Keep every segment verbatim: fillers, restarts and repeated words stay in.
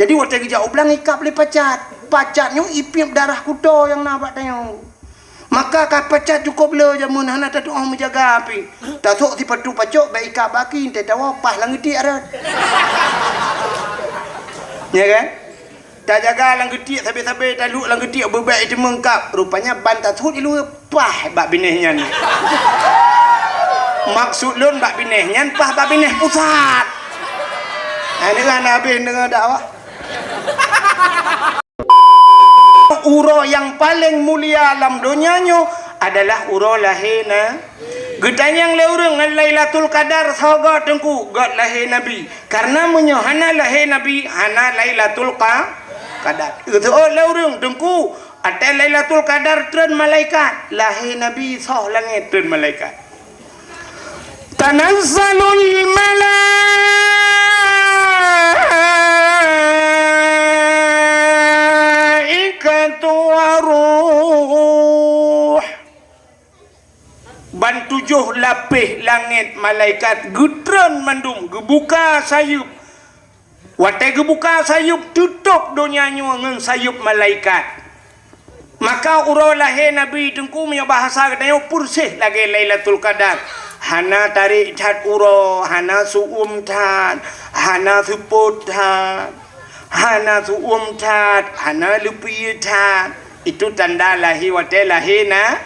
Jadi watée geujak u blang ikab lé pacat. Pacat nyoe ipiep darah kuto nyang na bak tanyoe. Maka ka pacat cukôp le jameun hana tatuoh meujaga pih. Tasôk sipatu pacok bak ikab baki teuh tawoe paih lam geutiek rot. Ya kan? Tajaga lam geutiek sabe-sabe, taluek lam geutiek beubek iteumeung kab. Rupanya ban tasut iluwa paih bak binéh nyan. Maksud lôn bak binéh nyan paih bak binéh pusat. Ha, deungon habéh deungon dakwah. Uroe nyang paleng mulia lam donya nyoe adalah uroe lahé na. Geutanyong lé ureuëng ngon Lailatul Qadar soe goe teungku, göt lahé Nabi. Karena meunyoe hana lahé Nabi, hana Lailatul Qa-, Qadar. Geuteuôt lé ureuëng teungku, watée Lailatul Qadar treun malaikat, lahé Nabi soh langét treun malaikat. Tanazzalul malaikatu waruh. Ban tujoh lapéh langét malaikat geutreun mandum, geubuka sayeuep. Watée geubuka sayeuep, teutôb donya nyoe ngon sayeuep malaikat. Maka uroe lahé Nabi teungku meunyoe bahasa geutanyoe peureséh lagée Lailatul Qadar. Hana tarék that uroe, hana su'uem that, hana seupôt that, hana su'uem that, hana leupie that. Itu tanda lahé watée lahé na,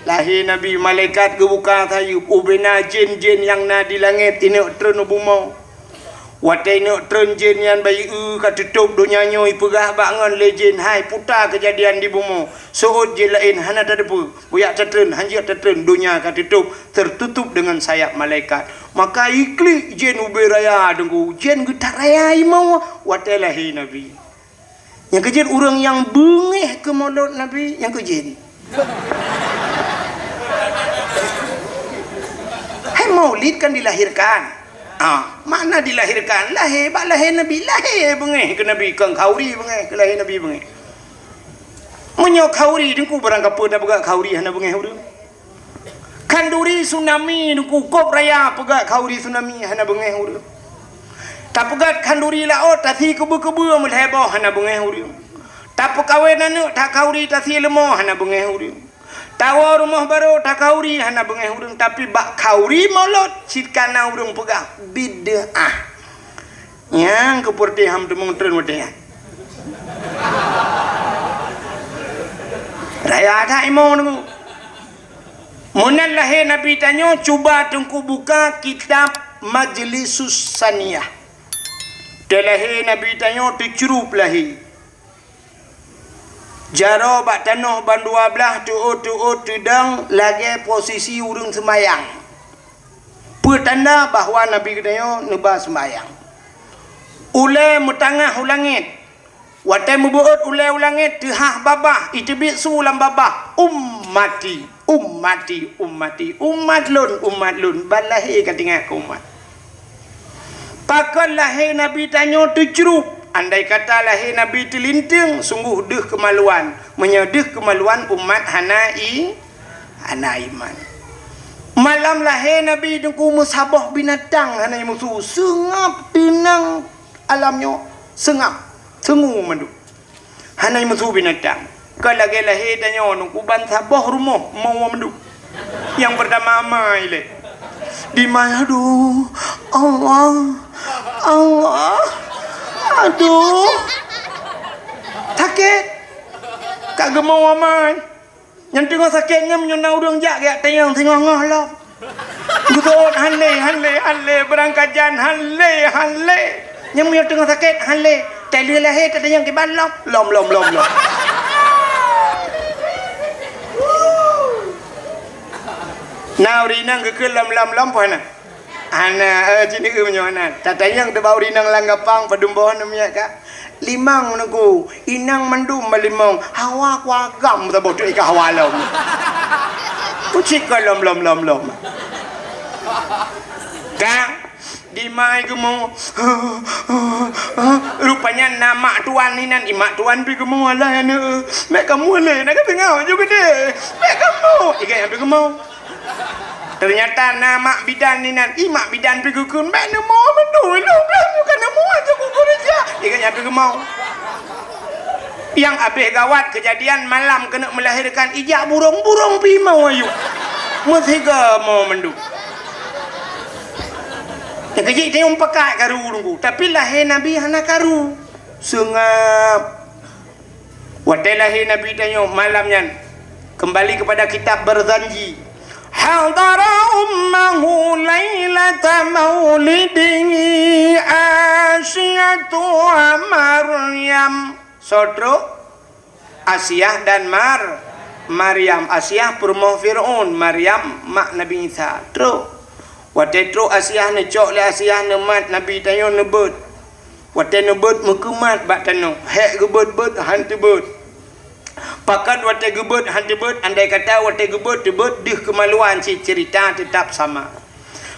lahé Nabi. Malaikat geubuka sayeuep, ubena jén-jén nyang na di langét ineuk treun u bumoe. Watée ineuk treun jén nyan bayeue ka teutôb donya nyoe, ipeugah bak ngon lé jén, "Hai, puta keujadian di bumoe. Seuôt jén laén hana tateupeue. Bujak tatreun, hanjeuet tatreun, donya ka teutôb, tertutup dengan sayap malaikat." Maka iklik jén ubé raya teungku, jén geutat raya imoe watée lahé Nabi. Nyang keujeuet ureuëng nyang beungéh keu maulud Nabi, nyang keujeuet. Hai, maulid kan dilahirkan. Ah, makna dilahirkan, lahé bak lahé Nabi, lahé beungéh keu Nabi, kon khauri beungéh keu lahé Nabi beungéh. Meunyoe khauri teungku barang kapeue na peugah khauri hana beungéh ureuëng. Khanduri tsunami teungku kôb raya peugah khauri tsunami hana beungéh ureuëng. Tapeugah khanduri laôt tasi keubeu-keubeu meulhée boh hana beungéh ureuëng. Tapeukawen aneuëk takhauri tasi leumo hana beungéh ureuëng. Tawoe rumoh barô takhauri hana beungéh ureuëng, tapi bak khauri maulud cit kana ureuëng peugah bid'ah. Nyang keupeureuté ham teumong treun watée nyan. Raya that imoe teungku. Meunan lahé Nabi tanyoe, cuba teungku buka kitab Majlisus Saniyah. Teulahé Nabi tanyoe teucrup lahé. Jaroe bak tanoh ban dua blaih, teuôt-teuôt teudong lagée posisi ureuëng seumayang. Peue tanda bahwa Nabi geutanyoe neuba seumayang. Ulée meutangah u langét. Watée meubeuôt ulée u langét, teuhah babah, iteubiet su lam babah, "Ummati, ummati, ummati, umat lôn, umat lôn." Ban lahé ka teuingat keu umat. Pakon lahé Nabi tanyoe teucrup? Andai kata lahé Nabi teulinteung, sunggoh deuh keumaluan. Meunyoe deuh keumaluan, umat hana i-, hana iman. Malam lahé Nabi teungku meusaboh binatang hana jimusu, seungab teunang alam nyoe, seungab, seungue mandum. Hana jimusu binatang. Ka lagée lahé tanyoe nungku ban saboh rumoh meuwoe mandum. Nyang peurtama amai lé. Dimai, aduh, Allah, Allah, aduh. Sakét. Ka geumoe amai. Nyang teungoh sakét nyan meunyoe na ureuëng jak geutanyong singoh-ngoh lom. Geuseuôt, "Han lé, han lé, han lé, beurangkajan, han lé, han lé." Nyang meunyoe teungoh sakét, "Han lé, tai lheueh lahé tatanyong kiban lom, lom, lom, lom, lom." Na ureuëng inong geukheun lom, lom, lom, peue hana? Hana, eh, cit neu meunyoe hana. Tatanyong teuh bak ureuëng inong lam gapang, padum boh neumiet ka. Limong nungku, inong mandum meulimong, hawa kuagam saboh tu ika hawa lom. Kucik ka lom, lom, lom, lom. Ka, dimai geumo. Rupanya na mak tuan inan, i mak tuan pi geumo, "Alah aneuk, mek kamoe lé, na ka teungoh ju geude. Mek kamoe." Igai nyang pi geumo. Teunyata na mak bidan inan, i mak bidan pi geukheun, "Mek neumo mandum, lôn blah bukan neumo aja ku keureuja." Ingat nyan pih geumau. Nyang abéh gawat keujadian malam keuneuk meulahirkan, ijak burông-burông pih mau ayue. Meusiga mo mandum. Nyang keujeuet tanyoe pakat karu Teungku, tapi lahé Nabi hana karu. Seungab. Watée lahé Nabi tanyoe malam nyan, keumbali keupada kitab Barzanji. Hadara ummahu lailata maulidihi Asyatu wa Maryam. Soe trok? Asiah dan Mar-, Maryam. Asiah peurumoh Fir'aun, Maryam mak Nabi Isa. Trok. Watée trok Asiah, neucok lé Asiah neumat Nabi tanyoe neubeuet. Watée neubeuet meukeumat bak tanoh, hék geubeuet-beuet han teubeuet. Pakon watée geubeuet han teubeuet, andai kata watée geubeuet teubeuet deuh keumaluan cit ceurita teutab sama.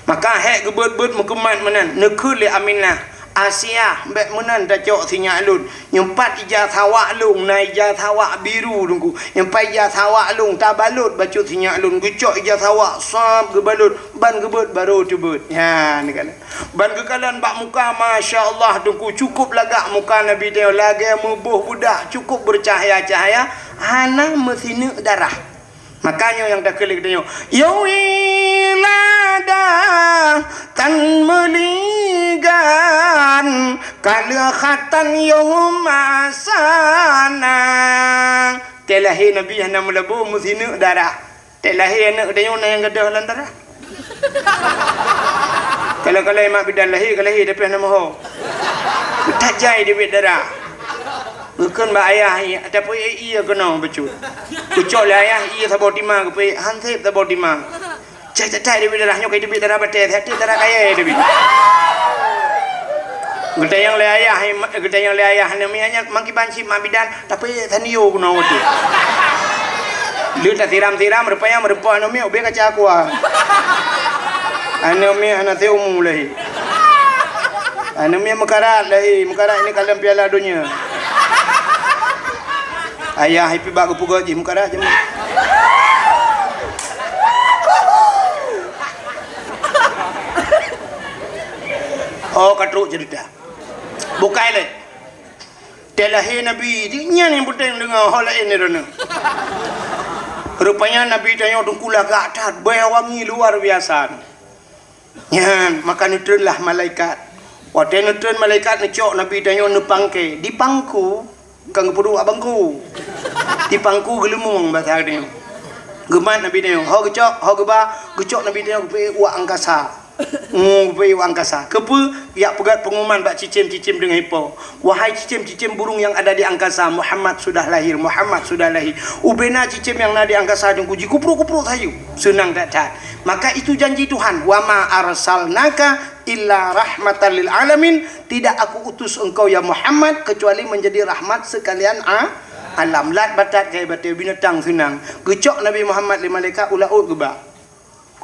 Maka hék geubeuet-beuet meukeumat meunan, neukheun lé Aminah, "Asiah, bék meunan tacok sinyak lôn. Nyoe pat ija sawak lôn, na ija sawak biru Teungku. Nyoe pat ija sawak lôn tabalot bacut sinyak lôn." Geucok ija sawak, sab geubalot, ban geubeuet barô teubeuet. Nyan, neukalon. Ban geukalon bak muka, masya Allah, Teungku, cukup lagak muka Nabi tanyoe, lagée meuboh beudak, cukup beucahaya-cahaya, hana meusineuk darah. Maka nyoe nyang takheun lé geutanyoe, "Ya wiladah tan meuligan, ka lheueh khatan yoh masana." Teu lahé Nabi hana meulabô meusineuk darah. Teu lahé aneuëk geutanyoe na nyang gadôh lam darah. Kalau-kalau mak bidan lahé, ka lahé tapi hana moho. Tajai deubiet darah. Geukheun bak ayah, "Tapi ié keunoe bacut." Geucok lé ayah ié saboh timang, geupeuék han sép saboh timang. Cai catai deubiet darah nyoe, ka deubiet darah batée, hati darah kayée deubiet. Geutanyong lé ayah, geutanyong lé ayah, "Aneuk miet nyan, ma kiban cit mak bidan?" Tapi tanio keunoe watée. Lheueh tasiram-siram, rupanya meureumpok aneuk miet ubé kaca aqua. Aneuk miet hana seumu lahé. Aneuk miet meukarat lahé, meukarat ini kalon Piala Donya. Ayah ipi bak geupeugah jih meukarat jih. Oh, ka trok ceurita. Bukai lé. Teu lahé Nabi, nyan nyang peunteng deungoe, ho laén droeneuh. Rupanya Nabi tanyoe Teungku lagak that, bèe wangi luar biasa. Nyan, maka neutreunlah malaikat. Watèe neutreun malaikat neucok Nabi tanyoe neupangke, dipangku, kon geupeuduek bak bangku. Dipangku geuleumong basa tanyoe. Geumat Nabi tanyoe, ho geucok, ho geuba, geucok Nabi tanyoe geupeuék u angkasa. Ngu, geupeuék u angkasa. Keupeue? Jak peugöt peungumuman bak cicém-cicém deungon ipo. Wahai cicém-cicém burung yang ada di angkasa, Muhammad sudah lahir, Muhammad sudah lahir. Ubena cicém nyang na di angkasa Teungku jikupruek-kupruek sayu. Seunang that-that. Maka itu janji Tuhan, "Wa ma arsalnaka illa rahmatan lil alamin." Tidak Aku utus engkau, ya Muhammad, kecuali menjadi rahmat sekalian a-, alam. Lat batat keu batèe binatang seunang. Geucok Nabi Muhammad lé malaikat u laôt geuba.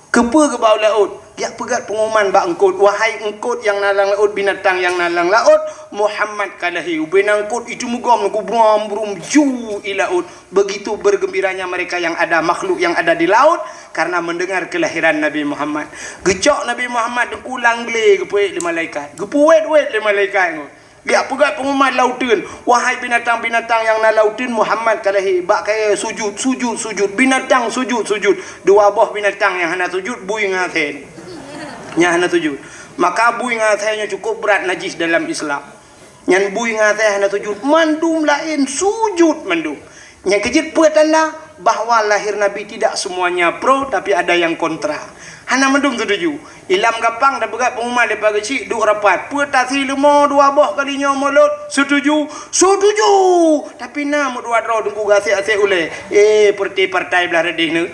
Keupeue geuba u laôt? Jak peugöt peungumuman bak eungkôt, "Wahai eungkôt nyang na lam laôt, binatang nyang na lam laôt, Muhammad ka lahé." Ubena eungkôt itu meugom, geubrôm-brôm ju i laôt. Begitu bergembiranya mereka yang ada, makhluk yang ada di laut, karena mendengar kelahiran Nabi Muhammad. Geucok Nabi Muhammad Teungku lam glé, geupeuék lé malaikat. Geupeuwét-wét lé malaikat nyoe. Jak peugöt peungumuman lam uteuen, "Wahai binatang-binatang nyang na lam uteuen, Muhammad ka lahé, bak kayèe sujud, sujud, sujud, binatang sujud, sujud." Dua boh binatang nyang hana sujud, bui ngon asèe. Nyang hana sujud. Maka bui ngon asèe nyoe cukup brat najis dalam Islam. Nyan bui ngon asèe hana sujud, mandum laén sujud mandum. Nyang keujeuet peue tanda bahwa lahir Nabi tidak semuanya pro, tapi ada yang kontra. Hana mandum setuju. Ilam gapang tapeugöt peungumuman lé pageuchik duek rapat. Peue tasi leumo dua boh kali nyoe mulod? Setuju? Setuju! Tapi na meudua droe Teungku gasek-asek ulèe. Eh, peureuté partai blah reudeh nyoe.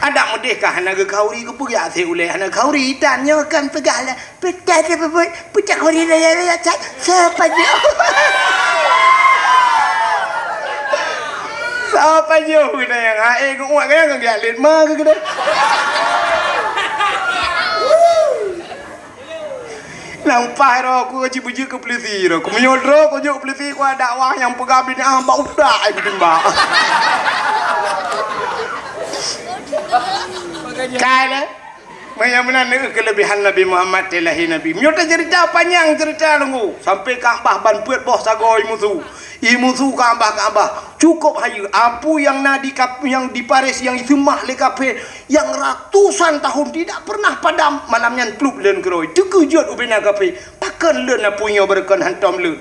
Adak meudeh ka hana geukhauri, keupeue gasek ulèe hana khauri? Tan nyoe kan peugah lah. Peucah teupeubeuet, peucah kuri raya-raya cat, sepajoh. Sepajoh geutanyoe, hai geuuet geutanyoe, geujak lét ma geuh geutanyoe. Nang paih roh ku cit beujeuet keu peulisi roh. Ku meunyoe droe ku jeuet peulisi ku dakwah nyang peugah binatang bak utak ai beutimba. Kai lé. Meunyoe meunan, neu keuleubehan Nabi Muhammad teuh lahé Nabi. Meunyoe taceurita panyang ceurita Teungku, sampoe Ka'bah ban peuet boh sagoe imusu. Imusu Ka'bah, Ka'bah. Cukôp hayeue. Apui nyang na di kap-, nyang di Paris nyang iseumah lé kafé, nyang ratusan tahun tidak pernah padam, malam nyan plup lôn keudroe. Teukeujot ubena kafé. Pakon lôn apui nyoe beureukan hantom lôn?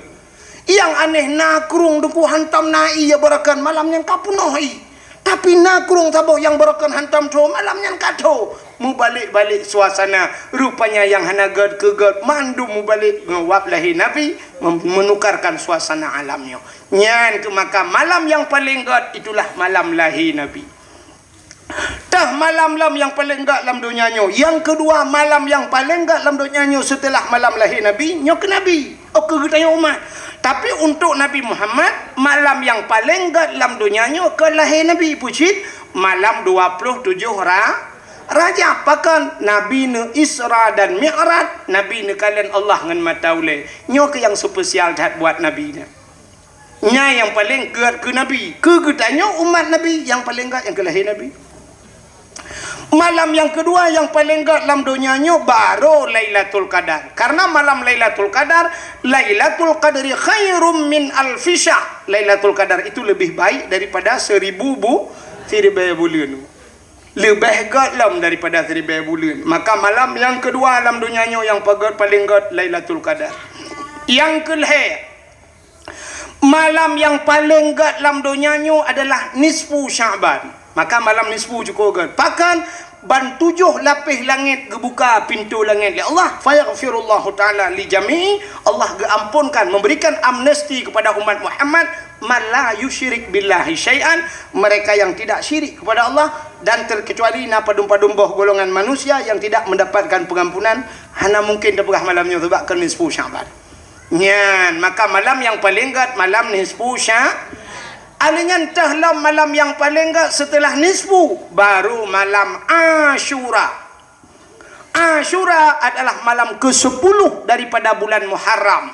Nyang aneh na krueng Teungku hantom na ié beureukan, malam nyan ka peunoh ié. Tapi na krueng saboh nyang beureukan hantom tho, malam nyan ka tho. Mubalek-balek suasana. Rupanya nyang hana gét keu gét, mandum mubalek ngon wab lahé Nabi, mem-, menukarkan suasana alam nyoe. Nyan keuh maka malam nyang paleng gét itulah malam lahé Nabi. Tah malam lom nyang paleng gét lam donya nyoe. Nyang keudua, malam nyang paleng gét lam donya nyoe seuteulah malam lahé Nabi, nyoe keuh Nabi. Oh, keu geutanyoe umat. Tapi untuk Nabi Muhammad, malam nyang paleng gét lam donya nyoe keu lahé Nabi. Peue cit? Malam dua ploh tujoh Ra-, Rajab. Pakon? Nabi neu Isra dan Mi'raj, Nabi neukalon Allah ngon mata ulée. Nyoe keuh nyang spesial that buat Nabi nyan. Nyan nyang paleng gét keu Nabi. Keu geutanyoe umat Nabi, nyang paleng gét nyang keu lahé Nabi. Malam nyang keudua nyang paleng gét lam donya nyoe baru Lailatul Qadar. Karena malam Lailatul Qadar, "Lailatul Qadri khairum min alfi syahr." Lailatul Qadar itu lebih baik daripada seribu bu-, siribée buleuen. Leubeh gét lom daripada siribée buleuen. Maka malam nyang keudua lam donya nyoe nyang pagét paleng gét Lailatul Qadar. Nyang keulhée, malam nyang paleng gét lam donya nyoe adalah nisfu Sya'ban. Maka malam nisfu cukôp gét. Pakon? Ban tujoh lapéh langét geubuka pintoe langét lé Allah. Fayaghfirullahu ta'ala li jami'i. Allah geuamponkan, memberikan amnesti kepada umat Muhammad, "Man la yusyrik billahi syai'an," mereka yang tidak syirik kepada Allah, dan terkecuali na padum-padum boh golongan manusia yang tidak mendapatkan pengampunan, hana mungkin teupeugah malam nyoe sebab keu nisfu Sya'ban. Nyan, maka malam nyang paleng gét malam nisfu Sya-, alheuh nyan teuh lom malam nyang paleng gét seuteulah nisfu, baru malam Asyura. Asyura adalah malam kesepuluh daripada bulan Muharram.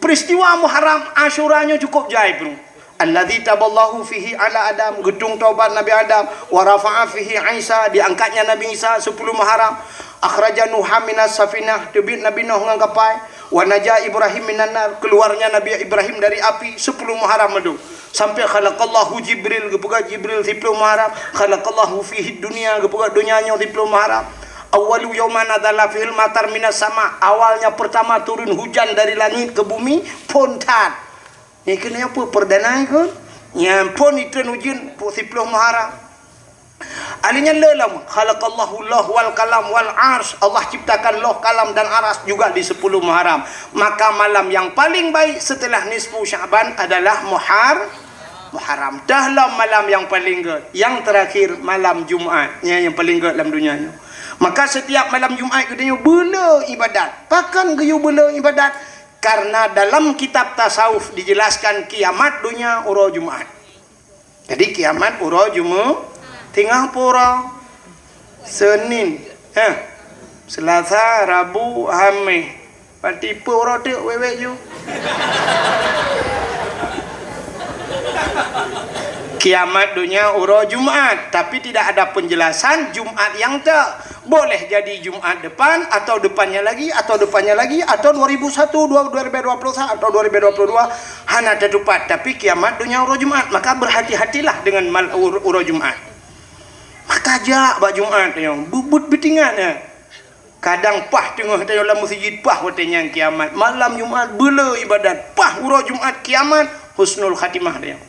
Peristiwa Muharram Asyura nyoe cukup jai peunoh. Alladzi taballahu fihi ala Adam, geutung taubat Nabi Adam, wa rafa'a fihi Isa, diangkatnya Nabi Isa sepuluh Muharram, akhraja Nuha minas safinah, teubiet Nabi Nuh ngon kapai, wa naja Ibrahim minan nar, keluarnya Nabi Ibrahim dari api, sepuluh Muharram mandum. Sampai khalaqallahu Jibril, geupeugah Jibril siploh Muharram, khalaqallahu fihi dunya, geupeugah donya nyoe siploh Muharram. Awwalu yauman nazala fihil matar minas sama, awalnya pertama turun hujan dari langit ke bumi, phon that. Nyan keuh nyan peue perdana keuh? Nyan phon itreun ujeuen siploh Muharram. Alheuh nyan le lom, khalaqallahu lauh wal qalam wal arsy, Allah ciptakan lauh, kalam dan aras juga di sepuluh Muharram. Maka malam yang paling baik setelah nisfu Sya'ban adalah Muhar-, Muharram. Teuh lom malam yang paling gét, yang terakhir malam Jumat. Nyan yang paling gét lam donya nyoe. Maka setiap malam Jumat geutanyoe beule ibadat. Pakon geuyue beule ibadat? Karena dalam kitab tasawuf dijelaskan kiamat donya uroe Jumat. Jadi kiamat uroe Jumu-, tinggai pue uroe? Senin, eh, Selasa, Rabu, Hameh. Berarti pue uroe teuk wék-wék ju? Kiamat donya uroe Jumat, tapi tidak ada penjelasan Jumat nyang teuk. Boleh jadi Jumat depan, atau depannya lagi, atau depannya lagi, atau dua ribu satu, dua, dua ribu dua puluh satu, atau dua ribu dua puluh dua, hana teutupat. Tapi kiamat donya uroe Jumat, maka berhati-hatilah dengan mal-, ur-, uroe Jumat. Maka jak bak Jumat nyoe, beubuet beutingat nyan. Kadang paih teungoh tanyoe lam meuseujid, paih watée nyan kiamat. Malam Jumat beule ibadat, paih uroe Jumat kiamat, husnul khatimah tanyoe.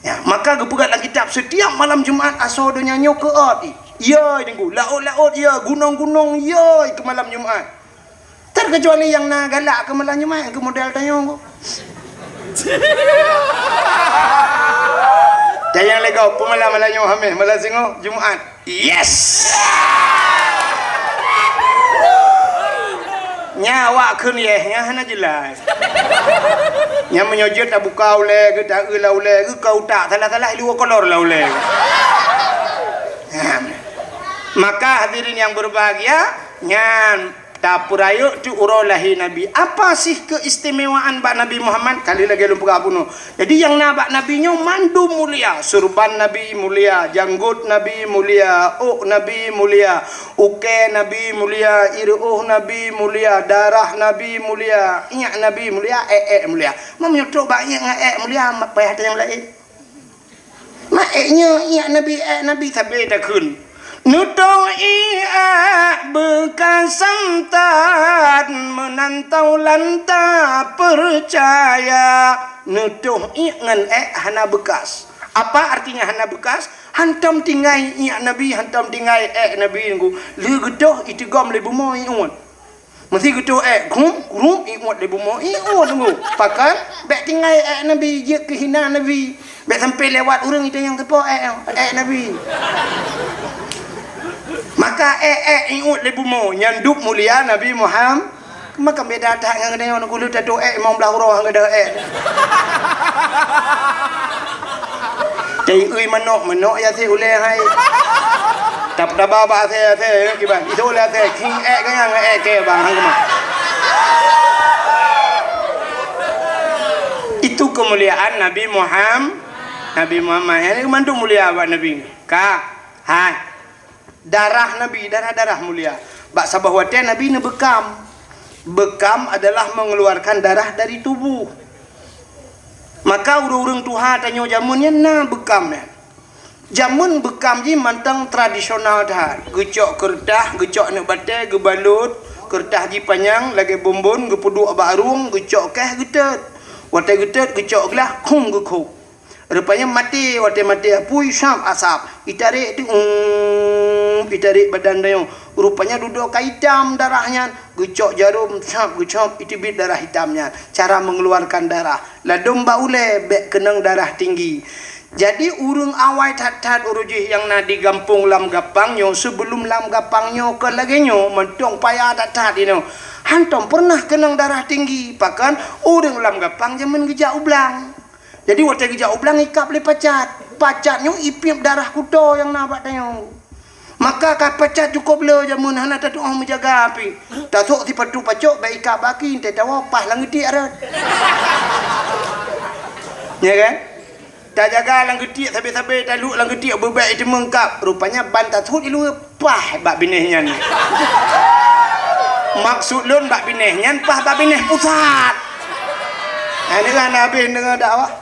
Ya, maka geupeugah lam kitab, setiap malam Jumat asoe donya nyoe keuôt. Yo, Teungku, laôt-laôt yo, gunong-gunong yo keu malam Jumat. Terkecuali nyang na galak keu malam Jumat, keu model tanyoe. Dan nyang lego, peumalam malam nyoe Hameh, malam singoh Jumat. Yes! Nya awak kheun yes, nya hana jelas. Nya meunyoe jeuet tabuka ulée geuh, taeu lam ulée geuh, ka utak salah-salah, ilu kolor lam ulée geuh. Nah, maka hadirin yang berbahagia, nyan Tapeurayeuk teuk uroe lahé Nabi. Apa sih keistimewaan bak Nabi Muhammad? Kali lagée lôn peugah bunoe. Jadi nyang na bak Nabi nyoe mandum mulia. Surban Nabi mulia, janggot Nabi mulia, ôk Nabi mulia, ukée Nabi mulia, ireuôh Nabi mulia, darah Nabi mulia, iék Nabi mulia, ék-ék mulia. Meunyoe trok bak iék ngon ék mulia, payah tanyong laén. Mak ék nyoe iék Nabi, ék Nabi sabe takheun. Neutôh iék beukas santat meunan taulan tapeucaya. Neutôh iék ngon ék hana beukas. Apa artinya hana beukas? Hantom tinggai iék Nabi, hantom tinggai ék Nabi nunggu. Lheueh geutôh iteugom lé bumoe ié uet. Meusé geutôh ék, grum, grum, ié uet lé bumoe, ié uet nunggu. Pakon, bék tinggai ék Nabi, jeuet keu hina Nabi. Bék sampoe lewat ureuëng itanyong sapo ék, ék Nabi. Maka ék, ék, ié uet lé bumoe, nyan dub mulia Nabi Muhammad. Maka beda that ngon geutanyoe nunggu lheueh tatôh ék, limong blaih uroe ngon geutanyoe ék. Teuiui manok, manok ya si ulée hai. Tap-, taba bak asée-asée, ya, kiban. Itu ulée asée, king ék ganyang, ék ke bang, hang keumah. Itu kemuliaan Nabi Muhammad. Nabi Muhammad, ya, ini mandum mulia bak Nabi. Ka, hai. Darah Nabi, darah-darah mulia. Bak saboh watée Nabi neubeukam. Beukam adalah mengeluarkan darah dari tubuh. Maka ureuëng-ureuëng tuha tanyoe jameun nyan na beukam nyan. Jameun beukam jih mantong tradisional that. Geucok keureutah, geucok aneuk batée, geubalot, keureutah jih panyang lagée bonbon, geupeuduek bak arueng, geucok keh geutet. Watée geutet, geucok glah, khum geukhôb. Rupanya maté, watée maté apui, sab asab. Itarek tu, um, itarek badan tanyoe. Rupanya dudoe ka itam darah nyan. Geucok jarom, sab, geucok, iteubiet darah itam nyan. Cara mengeluarkan darah. Ladom bak ulée bék keunong darah tinggi. Jadi, ureuëng awai that-that uroe jih nyang na di gampông Lam Gapang nyoe, sebelum Lam Gapang nyoe kon lagée nyoe, mantong paya that-that inoe. Hantom pernah keunong darah tinggi, pakon ureuëng Lam Gapang jameun geujak u blang. Jadi, watée geujak u blang ikab lé pacat. Pacat nyoe ipiep darah kuto nyang na bak tanyoe. Maka ka pacat cukôp le jameun hana tatuoh meujaga pi. Tasok sipatu pacok bak ikab baki, teuh tawoe paih lam geutiek rot. Ya kan? Tajaga lam geutiek sabe-sabe, taluek lam geutiek beubek iteumeung kab. Rupanya ban tasot iluweue paih bak binéh nyan. Maksud lôn bak binéh nyan paih bak binéh pusat. Nah, deungon habéh deungon dakwah.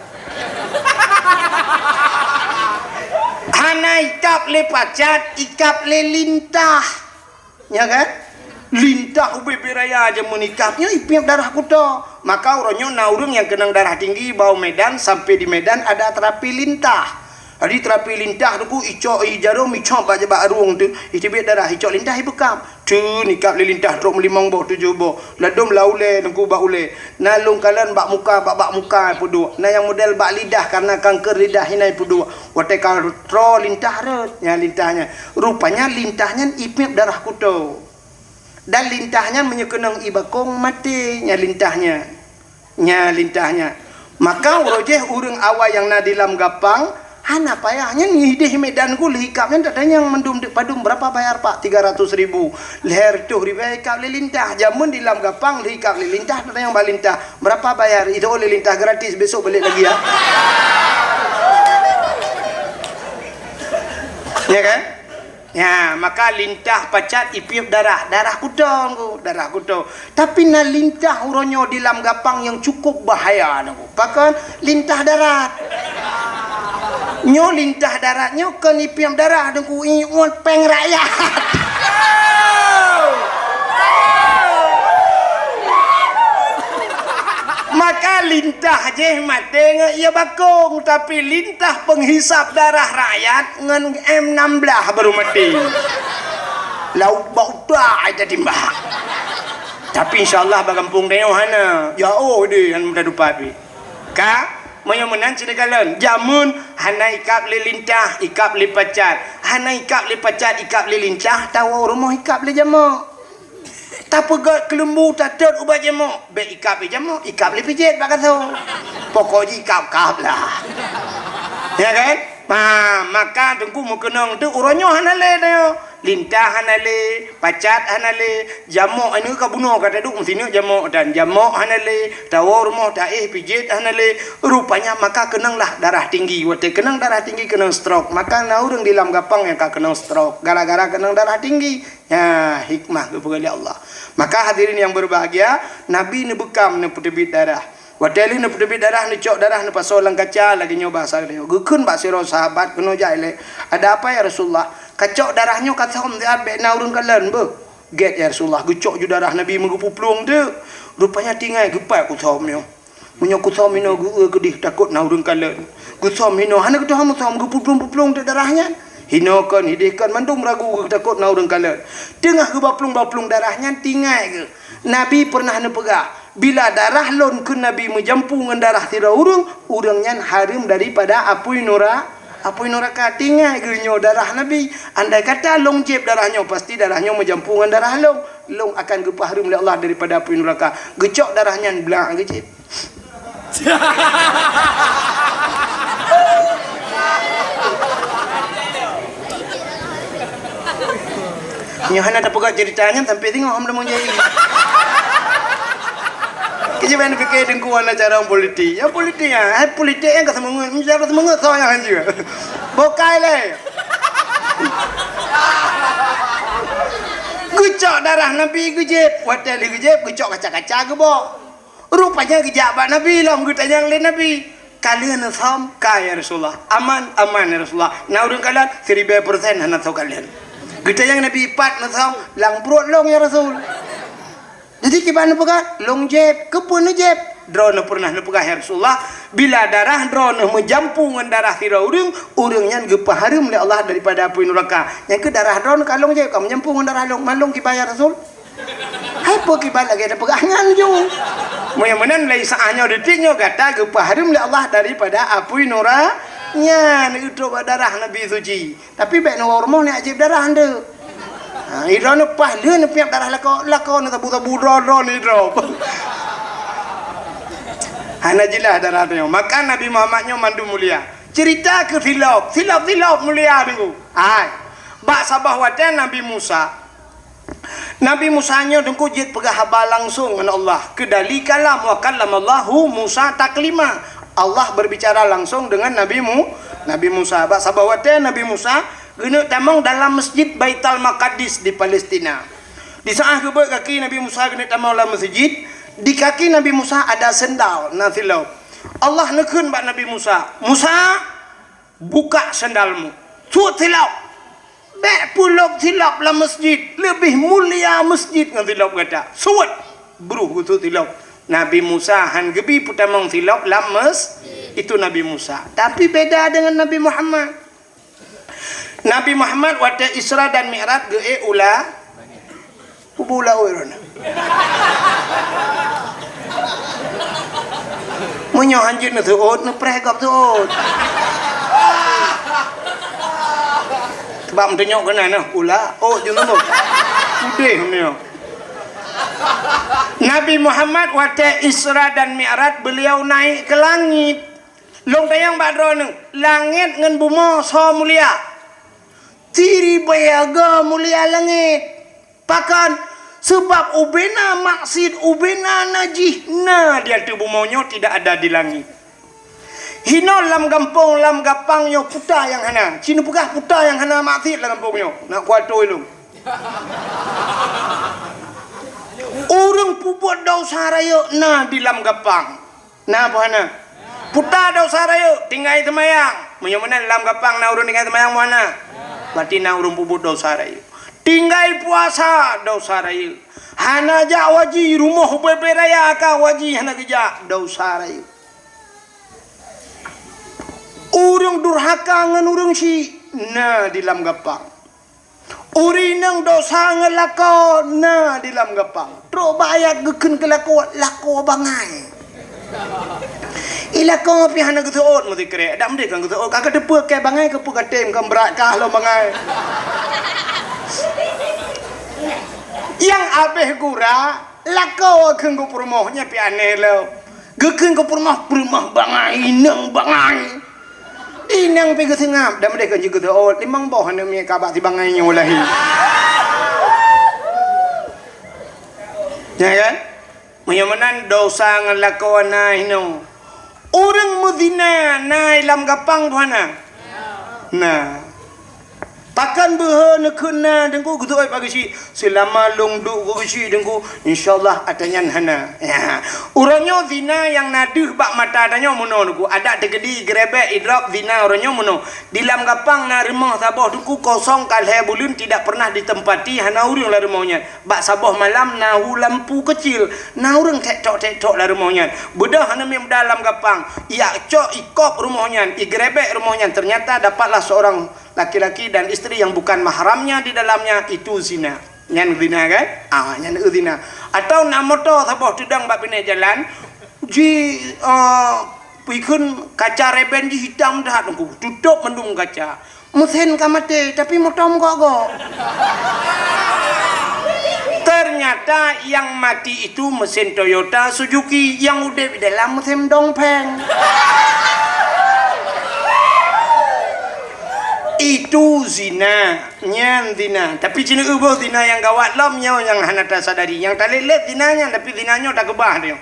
Hana ikab lé pacat, ikab lé lintah. Ya kan? Lintah ubé-bé raya jameun ikab nyoe ipiep darah kuto. Maka uroe nyoe na ureuëng nyang keunong darah tinggi bak u Medan, sampai di Medan ada terapi lintah. Jadi terapi lintah tu ku icok i jarom, icok bak, bak arueng tu, iteubiet darah, icok lintah ibeukam. Teun ikab lé lintah trok meulimong boh, tujoh boh. Ladom lam ulée, teungku bak ulée. Na lôn kalon bak muka, bak, bak muka peuduek. Na nyang model bak lidah, karena kanker lidah inan peuduek. Watée ka troe lintah rot, nyan lintah nyan. Rupanya lintah nyan ipiep darah kuto. Dan lintah nyan meunyoe keunong i bakong maté, nyan lintah nyan. Nyan lintah nyan. Maka uroe jih ureuëng awai nyang na di Lam Gapang, hana payah nyan ideh Medan ku lheueh ikab nyan tatanyong mandum deuk padum, "Berapa bayar, Pak?" "Tiga ratus ribu." Lhée reutôh ribée ikab lé lintah. Jameun di Lam Gapang lheueh ikab lé lintah, tatanyong bak lintah, "Berapa bayar?" Itu oleh lintah gratis, besok balik lagi ya. Ya kan? Ya, maka lintah pacat ipiep darah, darah kuto ngku, darah kuto. Tapi na lintah uroe nyoe di Lam Gapang nyang cukup bahaya ngku. Pakon? Lintah darat. Nyoe lintah darat nyoe kon ipiep darah ngku, ié uet péng rakyat. Maka lintah jih maté ngon ié bakong, tapi lintah penghisap darah rakyat ngon M enam belas baru maté. Lauk bak utak ai tatimbak. Tapi insya Allah bak gampông tanyoe hana. Ya oh deh, hana mudah dupat pi. Ka, meunyoe meunan sini kalon, jameun hana ikab lé lintah, ikab lé pacat. Hana ikab lé pacat, ikab lé lintah, tawoe rumoh ikab lé jamok. Tapeugét keuleumbu, tatot ubat jamok, bék ikab lé jamok, ikab lé pijet bak gasoe. Pokok jih ikab-kab lah. Ya kan? Ha, maka teungku meukeunong tu uroe nyoe hana lé nyoe. Lintah hana lé, pacat hana lé, jamok aneuk ka bunoe ka taduek meusineuk jamok dan jamok hana lé, tawoe rumoh taéh pijet hana lé. Rupanya maka keunonglah darah tinggi. Watée keunong darah tinggi keunong stroke. Maka na ureuëng di lam gapang nyang ka keunong stroke gara-gara keunong darah tinggi. Ya, hikmah geupeugah lé Allah. Maka hadirin yang berbahagia, Nabi neubukam neupeuteubiet darah. Watée lheueh neupeuteubiet darah, neucok darah neupasoe lam kaca lagée nyoe bahasa geutanyoe. Geukheun bak sidroe sahabat keunoe jak ilée, "Ada apa ya Rasulullah? Kacok darah nyoe kasöm siat bék na ureuëng kalon beuh." "Gét ya Rasulullah, geucok ju darah Nabi meugeupuplueng teuk. Rupanya tinggai geupat kusöm nyoe. Meunyoe kusöm inoe geu-eu keudeh takot na ureuëng kalon. Geusöm inoe hana geutuha meusöm geupuplueng-puplueng teuk darah nyan. Hinoe kon hideh kon mandum ragu geutakot na ureuëng kalon. Teungoh geubaplueng-baplueng darah nyan tinggai geuh." Nabi pernah neupeugah, "Bila darah lôn keu Nabi meujampu ngon darah sidroe ureuëng, ureuëng nyan hareuem daripada apui nura-, apui nuraka." Tinggai geuh nyoe darah Nabi. Andai kata lôn jieb darah nyoe, pasti darah nyoe meujampu ngon darah lôn. Lôn akan geupeuhareuem lé Allah daripada apui nuraka. Geucok darah nyan blak geujieb. Nyoe hana tapeugah cerita nyan sampai singoh hom lamong jai. Keujeuban pikir dengkuan acara politik. Ya politik ya, hai politik yang ka semangat, bicara semangat soal yang hanjeuet. Bokai lé. Geucok darah Nabi geujieb, watée lheueh geujieb geucok kaca-kaca geubok. Rupanya geujak bak Nabi lom geutanyong lé Nabi, "Ka lheueh neusöm?" "Ka ya Rasulullah." "Aman?" "Aman ya Rasulullah." "Na ureuëng kalon?" "Siribée persen hana soe kalon." Geutanyong Nabi, "Pat neusöm?" "Lam pruet lôn ya Rasul." Jadi kiban neupeugah, "Lôn jieb." "Keupeue neujieb?" "Droeneuh pernah neupeugah ya Rasulullah, bila darah droeneuh meujampu ngon darah sidroe ureuëng, ureuëng nyan geupeuhareuem lé Allah daripada apui nuraka. Nyang keuh darah droeneuh ka lôn jieb, ka meujampu ngon darah lôn. Man lôn kiban ya Rasul?" Hai peue kiban lagée tapeugah nyan ju. Meunyoe meunan lé saah nyoe detik nyoe gata geupeuhareuem lé Allah daripada apui nura nyan, eutrok bak darah Nabi suci. Tapi bék neuwoe rumoh neujieb darah ndeuk. Ha, idroe neupaih lheueh neupiep darah lakoe, lakoe neusabu-sabu droe-droe nidroe. Hana jeulaih darah nyoe. Maka Nabi Muhammad nyoe mandum mulia. Cerita keu silop, silop-silop mulia nunggu. Hai. Bak saboh watée Nabi Musa, Nabi Musa nyoe teungku jeuet peugah haba langsong ngon Allah. Keudali kalam, wa kallamallahu Musa taklima. Allah berbicara langsung dengan Nabi Mu-, Nabi Musa. Bak saboh watée Nabi Musa geuneuk tamong dalam Masjid Baitul Maqdis di Palestina. Di saat geubeuet gaki Nabi Musa geuneuk tamong lam masjid, di kaki Nabi Musa ada sendal na silop. Allah neukheun bak Nabi Musa, "Musa, buka sendalmu. Suet silop. Bék pulop silop lam masjid. Leubeh mulia masjid ngon silop gata. Suet." Bruh geusuet silop. Nabi Musa han geubi peutamong silop lam mes-, itu Nabi Musa. Tapi beda dengan Nabi Muhammad. Nabi Muhammad watée Isra dan Mi'raj geuék u la-, kubu laôt droeneuh. Meunyoe hanjeuet neuseuôt, neupreh gob seuôt. Sebab meutunyok keunan nyoe, u laôt jeuet nyoe. Udeh nyoe. Nabi Muhammad watée Isra dan Mi'raj beliau naik ke langit. Lôn tanyong bak droeneuh, langét ngon bumoe soe mulia? Siribée go mulia langét. Pakon? Sabab ubena maksiet, ubena najih na di ateueh bumoe nyoe, tidak ada di langét. Hinoe lam gampông, lam gapang nyoe puta nyang hana. Ci neupeugah puta nyang hana maksiet lam gampông nyoe. Na kuatôi lôn. Ureuëng peubuet desya rayeuk na di lam gapang. Na apa hana? Puta desya rayeuk, tinggai seumayang. Meunyoe meunan lam gapang na ureuëng tinggai seumayang, meuhana? Berarti na ureuëng peubuet desya rayeuk. Tinggai puasa, desya rayeuk. Hana jak haji, rumoh ubé-bé raya ka haji hana geujak, desya rayeuk. Ureuëng durhaka ngon ureuëng syik na di lam gapang. Ureuëng inong desya ngon lakoe na di lam gapang. Trok bak ayat geukheun keu lakoe, lakoe bangai. I lakoe pih hana geuseuôt meusikrek. Dak meudeh kan geuseuôt, ka kateupeue keu bangai, keu peue katem kan brat kah lom bangai. Nyang abéh gura, lakoe kheun geupeurumoh nyan pih aneh lom. Geukheun geupeurumoh, peurumoh bangai, inong bangai. Inong pih geuseungab, dan meudeh kon jeuet geuseut, oh, limong boh aneuk miet ka bak sibangai nyoe lahé. Ya kan? Meunyoe meunan dosa ngon lakoe na hinoe. Ureuëng meuzina na lam gapang tuha na? Na. Pakon beuhe neukheun na Teungku geutu'oh bak geuchik? Seulama lôn duek keu geuchik Teungku, insya Allah ata nyan hana. Ya. Uroe nyoe zina nyang na deuh bak mata tanyoe meunoe Teungku. Adak teukeudi geurebek idrop zina uroe nyoe meunoe. Di lam gapang na rumoh saboh Teungku kosong ka lhée buleuen tidak pernah ditempati hana ureuëng lam rumoh nyan. Bak saboh malam na hu lampu keucil, na ureuëng tek-tok-tek-tok lam rumoh nyan. Beudôh aneuk miet muda lam gapang, ijak cok ikop rumoh nyan, igeurebek rumoh nyan, ternyata dapatlah seorang laki-laki dan istri yang bukan mahramnya di dalamnya, itu zina. Nyan zina kan? Ah, nyan zina. Atau na moto saboh teudong bak binéh jalan, ji, ah, pikheun kaca reben jih hitam that Teungku, tutôp mandum kaca. Mesin ka maté, tapi moto meugok-gok. Ternyata yang mati itu mesin Toyota Suzuki, yang udeb di dalam mesin dongpeng. Itu zina, nyan zina. Tapi ci neuboh zina nyang gawat lom nyoe nyang hana tasadari. Nyang talét-lét zina nyan, tapi zina nyoe takeubah nyoe.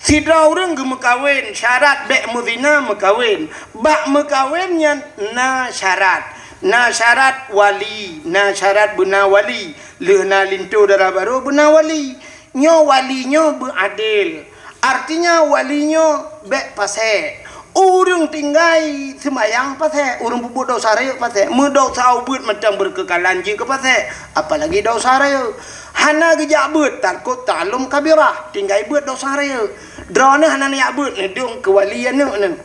Sidroe ureuëng geumeukawen, syarat bék meuzina meukawen. Bak meukawen nyan na syarat. Na syarat wali, na syarat beuna wali. Lheueh na linto dara barô beuna wali. Nyoe wali nyoe beuadil. Artinya wali nyoe bék pasék. Ureuëng tinggai seumayang pasék, ureuëng peubuet desya rayeuk pasék. Meudesya ubeuet mantong beureukeukalahan jeuet keu pasék, apalagi desya rayeuk. Hana geujak beuet, takot ta'allum kabirah, tinggai beuet desya rayeuk. Droeneuh hana neujak beuet, neudong keu wali aneuk neuh.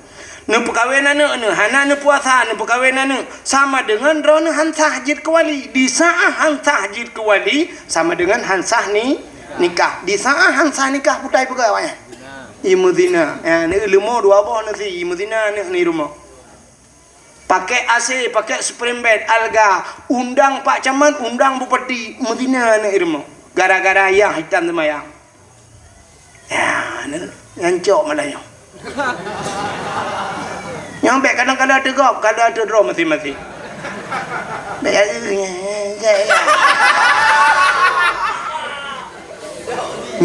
Neupeukawen aneuk neuh, hana neupuasa, neupeukawen aneuk. Sama deungon droeneuh han sah jeuet keu wali. Di saát han sah jeuet keu wali, sama deungon han sah ni, nikah. Di saát han sah nikah, putai peugah awaknyan. Imeuzina. Ya, neuh leumo dua boh neusi, imeuzina aneuk ni rumoh. Pakai A C, pakai spring bed, alga, undang Pak Camat, undang bupati, meuzina aneuk i rumoh. Gara-gara yah hitam seumayang. Ya, nyan cok malah nyoe. Nyang bék kadang-kadang teugop, kadang teudroe maséng-maséng. Bék ya, ya, ya, ya.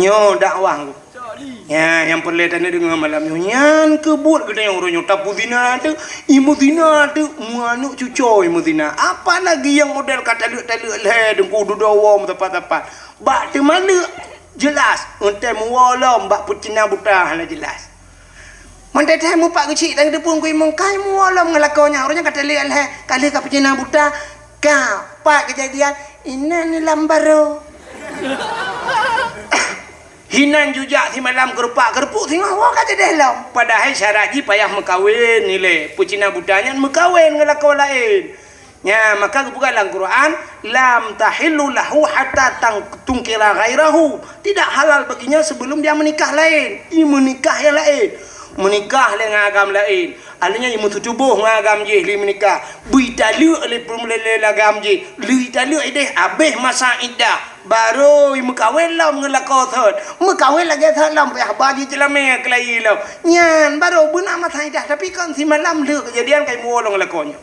Nyoe dakwah. Ya, nyang peureulée taneuk deungoe malam nyoe. Nyan keuh buet geutanyoe uroe nyoe tapuzina teuk, imeuzina teuk, meuaneuk cucoe imeuzina. Apalagi nyang model ka taleuek-taleuek lhée Teungku dudoe woe meusapat-sapat. Bak teumaleuek jeulaih, eunteuk meuwoe lom bak peucina buta hana jeulaih. Mantong teuh mupat geuchik dan geuteupeue keu imong kai meuwoe lom ngon lakoe nyan. Uroe nyan ka taleuek lhée, ka lheueh ka peucina buta, ka pat keujadian, inan lam barô. Hinan jujak simalam keurupak-keurupuek singoh woe ka jadeh lom. Padahai syarat jih payah meukawen ilée. Peucina buta nyan meukawen ngon lakoe laén. Nya, maka geupeugah lam Quran, "Lam tahillu lahu hatta tang-, tungkira ghairahu." Tidak halal baginya sebelum dia menikah laén. I meunikah nyang laén. Meunikah lé ngon agam laén. Artinya i meututuboh ngon agam jih lé meunikah. Beu italeuek lé peum-, lé, lé agam jih. Lé italeuek ideh abéh masa iddah. Barô i meukawen lom ngon lakoe thon. Meukawen lagée thon lom, payah ba jih jeulamé keulayi lom. Nyan barô beuna masa iddah, tapi kon simalam lheueh keujadian kai muwoe lom ngon lakoe nyan.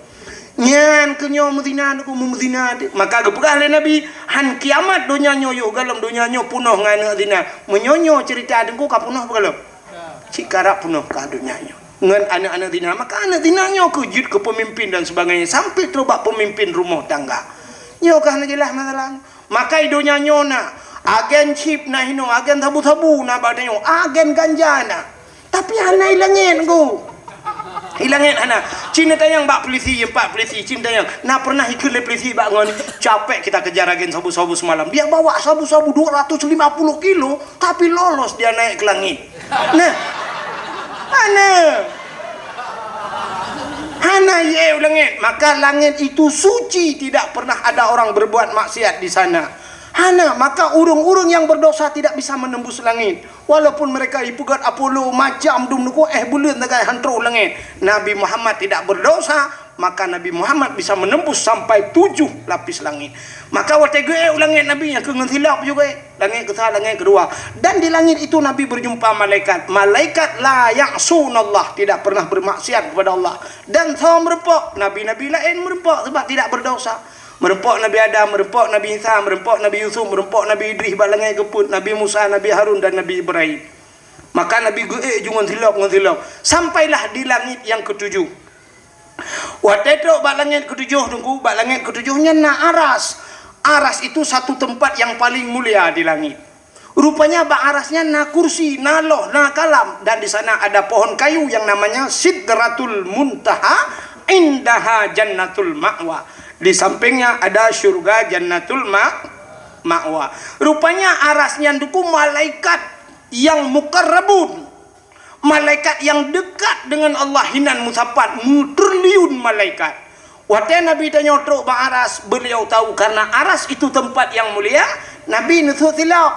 Nyan keuh nyoe meuzina Teungku, meuzina teuk. Maka geupeugah lé Nabi, "Han kiamat donya nyoe yoh galom donya nyoe punoh ngon aneuk zina." Meunyoe nyoe ceurita Teungku ka punoh beugalom. Cit karab punoh ka donya nyoe. Ngon aneuk-aneuk zina, maka aneuk zina nyoe keuh jeuet keu peumimpin dan sebagainya, sampai trok bak peumimpin rumoh tangga. Nyoe ka hana jeulaih masalah. Maka i donya nyoe na agen chip na hinoe, agen sabu-sabu na bak tanyoe, agen ganja na. Tapi hana i langét Teungku. I langét hana. Cit neutanyong bak polisi, empat polisi, cit neutanyong. Na pernah ikheun lé polisi bak ngon, "Capek kita kejar agen sabu-sabu semalam. Dia bawa sabu-sabu dua ratus lima puluh kilo, tapi lolos dia naik ke langit." Nah. Hana. Hana ié u langét. Maka langét itu suci, tidak pernah ada orang berbuat maksiat di sana. Hana, maka ureuëng-ureuëng nyang berdosa tidak bisa menembus langit. Walaupun mereka ipeugét Apollo macam dum neuko éh buleuen sagai han troh langét. Nabi Muhammad tidak berdosa, Maka Nabi Muhammad bisa menembus sampai tujuh lapis langit. Maka watée geuék u langét Nabi nyang keu ngon silop juga ék. Langét keusa, langét keudua. Dan di langit itu Nabi berjumpa malaikat. Malaikat la ya'sunallah, tidak pernah bermaksiat kepada Allah. Dan soe meureumpok, nabi-nabi laén meureumpok sebab tidak berdosa. Meureumpok Nabi Adam, meureumpok Nabi Isa, meureumpok Nabi Yusuf, meureumpok Nabi Idris bak langét keu peuet, Nabi Musa, Nabi Harun dan Nabi Ibrahim. Maka Nabi geuék ju ngon silop, ngon silop. Sampailah di langit yang ketujuh. Watée trok bak langét ketujoh, Teungku, bak langét ketujoh nyan na aras. Aras itu satu tempat yang paling mulia di langit. Rupanya bak aras nyan na kursi, na loh, na kalam, dan di sana ada pohon kayu yang namanya Sidratul Muntaha, indaha Jannatul Ma'wa. Di sampingnya ada syurga Jannatul Ma-, Ma'wa. Rupanya aras nyan, Teungku, malaikat yang mukarrabun. Malaikat yang dekat dengan Allah hinan meusapat, meutriliun malaikat. Watée Nabi tanyoe trok bak aras, beliau tahu karena aras itu tempat yang mulia, Nabi neusut silop.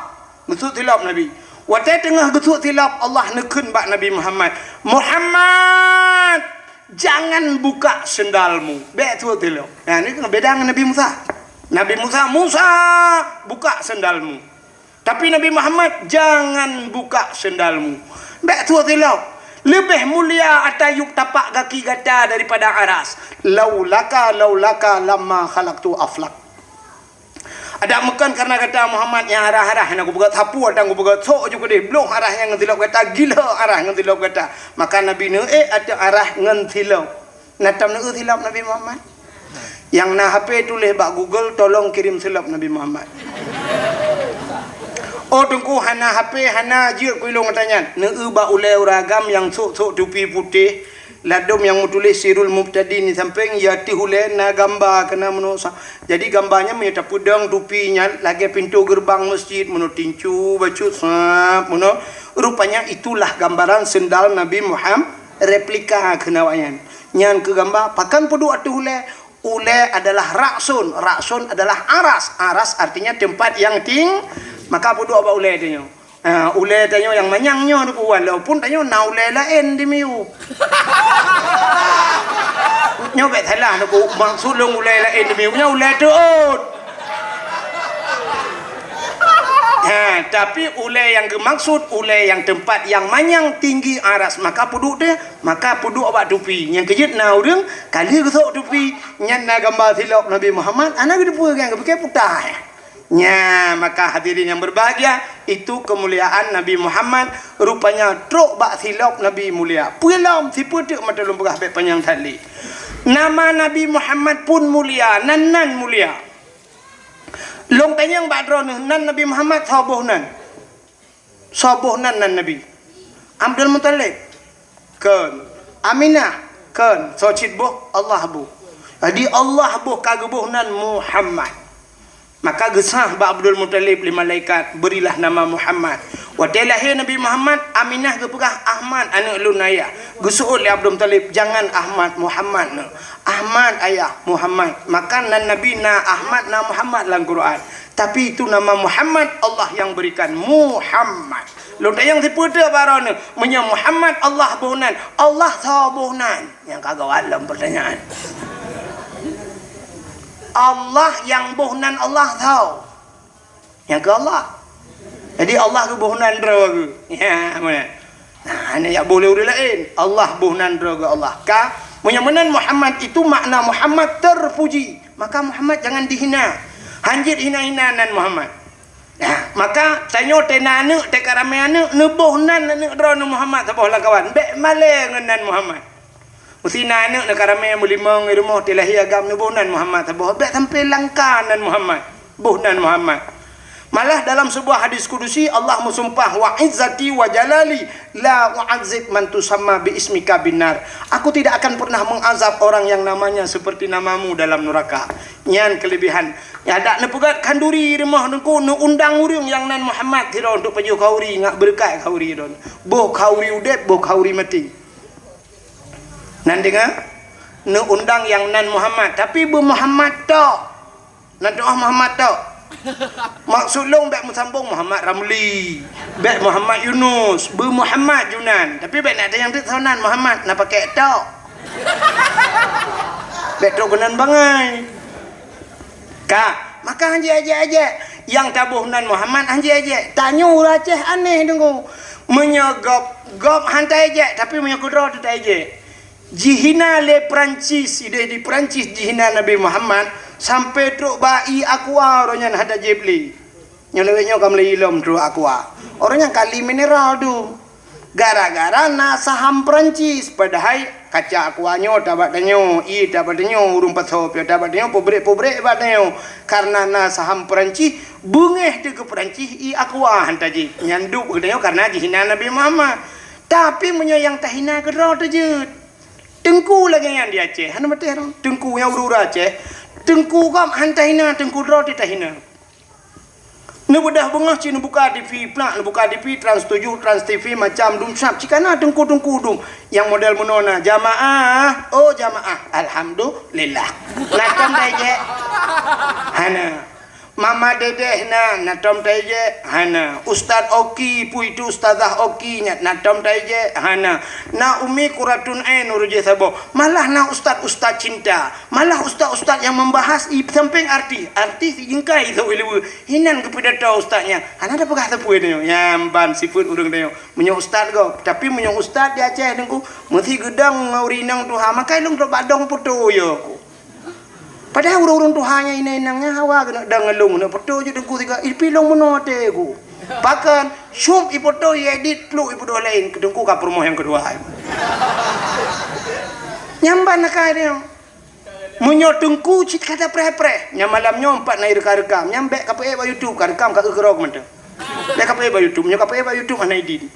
Neusut silop Nabi. Watée teungoh geusut silop, Allah neukheun bak Nabi Muhammad, "Muhammad, jangan buka sendalmu." Bék sut silop. Nah, ni beda ngon Nabi Musa. Nabi Musa, "Musa, buka sendalmu." Tapi Nabi Muhammad, "Jangan buka sendalmu." Bék sut silop. Leubeh mulia ata yup tapak gaki gata daripada aras. "Laulaka, laulaka lamma khalaqtu aflak." Adak meukan karena gata Muhammad nyang arah-arah nyang kupeugah sapu atang kupeugah sok ju keudeh bloh arah nyang ngon silop gata, gila arah ngon silop gata. Maka Nabi neuék ateueh arah ngon silop. Na tam neuék silop Nabi Muhammad? Nyang na H P tuléh bak Google, "Tolong kirim silop Nabi Muhammad." Oh, Teungku, hana H P, hana jeuet keu ilong gata nyan. Neueu bak ulée ureuëng agam nyang sok-sok tupi putéh, ladôm nyang meutuléh Sirul Mubtadin di sampéng, ya teuh ulée na gamba keunan meunoe sa-, jadi gamba nyan meunyoe tapeudong tupi nyan lagée pintoe geureubang meuseujid meunoe tincu, bacut sab meunoe. Rupanya itulah gambaran sendal Nabi Muhammad, replika keunan awak nyan. Nyan keu gamba, pakon peuduek ateueh ulée? Ulée adalah ra'sun, ra'sun adalah aras, aras artinya tempat yang ting-, maka peuduek bak ulée tanyoe. Ha, ulée tanyoe nyang manyang nyoe, walaupun tanyoe na ulée laén di miyueb. Nyoe bék salah, maksud lôn ulée laén di miyueb nyoe ulée teuôt. Ha, tapi ulée nyang geumaksud, ulée nyang tempat nyang manyang tinggi aras, maka peuduek teuh, maka peuduek bak tupi. Nyang keujeuet na ureuëng, ka lheueh geusok tupi, nyan na gamba silop Nabi Muhammad, hana geuteupeue nyang geupike puta. Nya, maka hadirin yang berbahagia, itu kemuliaan Nabi Muhammad, rupanya trok bak silop Nabi mulia. Peue lom, sipeue teuk mata lôn peugah bék panyang that lé. Nama Nabi Muhammad pun mulia, nan-nan mulia. Lôn tanyong bak droeneuh, nan Nabi Muhammad soe boh nan? Soe boh nan, nan Nabi? Abdul Muthalib? Kon. Aminah? Kon. Soe cit boh? Allah boh. Jadi Allah boh ka geuboh nan Muhammad. Maka geusah bak Abdul Muthalib lé malaikat, "Berilah nama Muhammad." Watée lahé Nabi Muhammad, Aminah geupeugah, "Ahmad, aneuëk lôn ayah." Geuseuôt lé Abdul Muthalib, "Jangan Ahmad, Muhammad neuh." "Ahmad ayah, Muhammad." Maka nan Nabi na Ahmad, na Muhammad lam Quran. Tapi itu nama Muhammad Allah yang berikan. Muhammad. Lôn tanyong sipeue teuk bak droeneuh? Meunyoe Muhammad Allah boh nan, Allah soe boh nan? Nyang ka gawat lom pertanyaan. Allah nyang boh nan Allah soe? Nyang keu Allah. Jadi Allah geuboh nan droe geuh. Ya, meunan. Nah, hana jak boh lé ureuëng laén. Allah boh nan droe geuh Allah. Ka, meunyoe meunan Muhammad itu makna Muhammad terpuji. Maka Muhammad jangan dihina. Hanjeuet hina-hina nan Muhammad. Nah, maka tanyoe teuh na aneuëk, teuh ka ramé aneuëk, neuboh nan aneuëk droeneuh Muhammad saboh lam kawan. Bék malée ngon nan Muhammad. Meusi na aneuëk neuh ka ramé meulimong di rumoh, teuh lahé agam neuboh nan Muhammad saboh. Bék sampai langka nan Muhammad. Boh nan Muhammad. Malah dalam sebuah hadis kudusi Allah meusumpah, "Wa izzati wa jalali la u'adzib man tusamma bi ismika binnar." Aku tidak akan pernah mengazab orang yang namanya seperti namamu dalam neraka. Nyan kelebihan. Ya, dak neupeugét khanduri di rumoh Teungku, neuundang ureuëng nyang nan Muhammad sidroe untuk pajoh khanduri, ngat beureukat khanduri droe. Boh khanduri udeb, boh khanduri maté. Nan deungoe, neuundang nyang nan Muhammad, tapi beu Muhammad tok. Nan tu'oh Muhammad tok. Maksud lôn bék meusambong Muhammad Ramli, bék Muhammad Yunus, beu Muhammad Junan. Tapi bék na tanyong teuk soe nan Muhammad, na pakék tok. Bèk trok keunan bangai. Ka, maka han jeuet-jeuet-jeuet. Nyang taboh nan Muhammad han jeuet-jeuet. Tanyoe ureueng Aceh aneh deungoe. Meunyoe gob, gob han taéjeuet, tapi meunyoe keudroe teuh taéjeuet. Jihina lé Perancis, idéh di Perancis jihina Nabi Muhammad, sampai trok bak ié Aqua uroe nyan han tajieb lé. Nyoe lawét nyoe ka meulai ilom trok Aqua. Uroe nyan kali mineral tu. Gara-gara na saham Perancis, padahai kaca Aqua nyoe tabak tanyoe, ié tabak tanyoe, ureueng pasoe pih tabak tanyoe, pabrik-pabrik bak tanyoe. Karena na saham Perancis, beungéh teuh keu Perancis ié Aqua han tajieb. Nyan duek keu tanyoe karena jihina Nabi Muhammad. Tapi meunyoe nyang tahina keudroe teuh jeuet. Teungku lagèe nyan di Aceh, hana maté rang. Teungku nyang ureueng Aceh, teungku gob han tahina, teungku droe teuh tahina. Neubeudoh beungoh cit neubuka T V, plak neubuka T V, Trans tujuh, Trans T V, macam dum sab, cit ka na teungku-teungku dum. Nyang model meunoe na, jamaah, oh jamaah, alhamdulillah. Na tom taéjeuet? Hana. Mama Dedeh na, na tom taéjeuet? Hana. Ustaz Oki, peue itu Ustazah Oki nyan, na tom taéjeuet? Hana. Na Umi Quratun Ain ureueng jih saboh. Malah na ustaz-ustaz cinta. Malah ustaz-ustaz nyang membahas i sampéng artis. Artis i jeungkai sôk i luweue. Hinan geupidato ustaz nyan. Hana tapeugah sapeue tanyoe. Nyan ban sifeuet ureueng tanyoe. Meunyoe ustaz gob. Tapi meunyoe ustaz di Aceh Teungku, meusi geudong ngon ureueng inong tuha, maka lôn trok bak dong poto yo ku. Padahai ureueng-ureueng tuha nyan inong-inong nyan hawa keuneuk dong ngon lôn, keuneuk poto jeuet Teungku sigoe. Ipi lôn meunoe até ku. Pakon, syup ipoto, iedit, pluk ipeudôh laén, keu Teungku ka peurumoh nyang keudua. Nyan ban akai tanyoe. Meunyoe Teungku cit ka tapreh-preh, nyan malam nyoe pat na ireukam-reukam, nyan bèk kapeuék bak YouTube, ka rekam ka eu keudroe mantong. Bèk kapeuék bak YouTube, meunyoe kapeuék bak YouTube hana idin.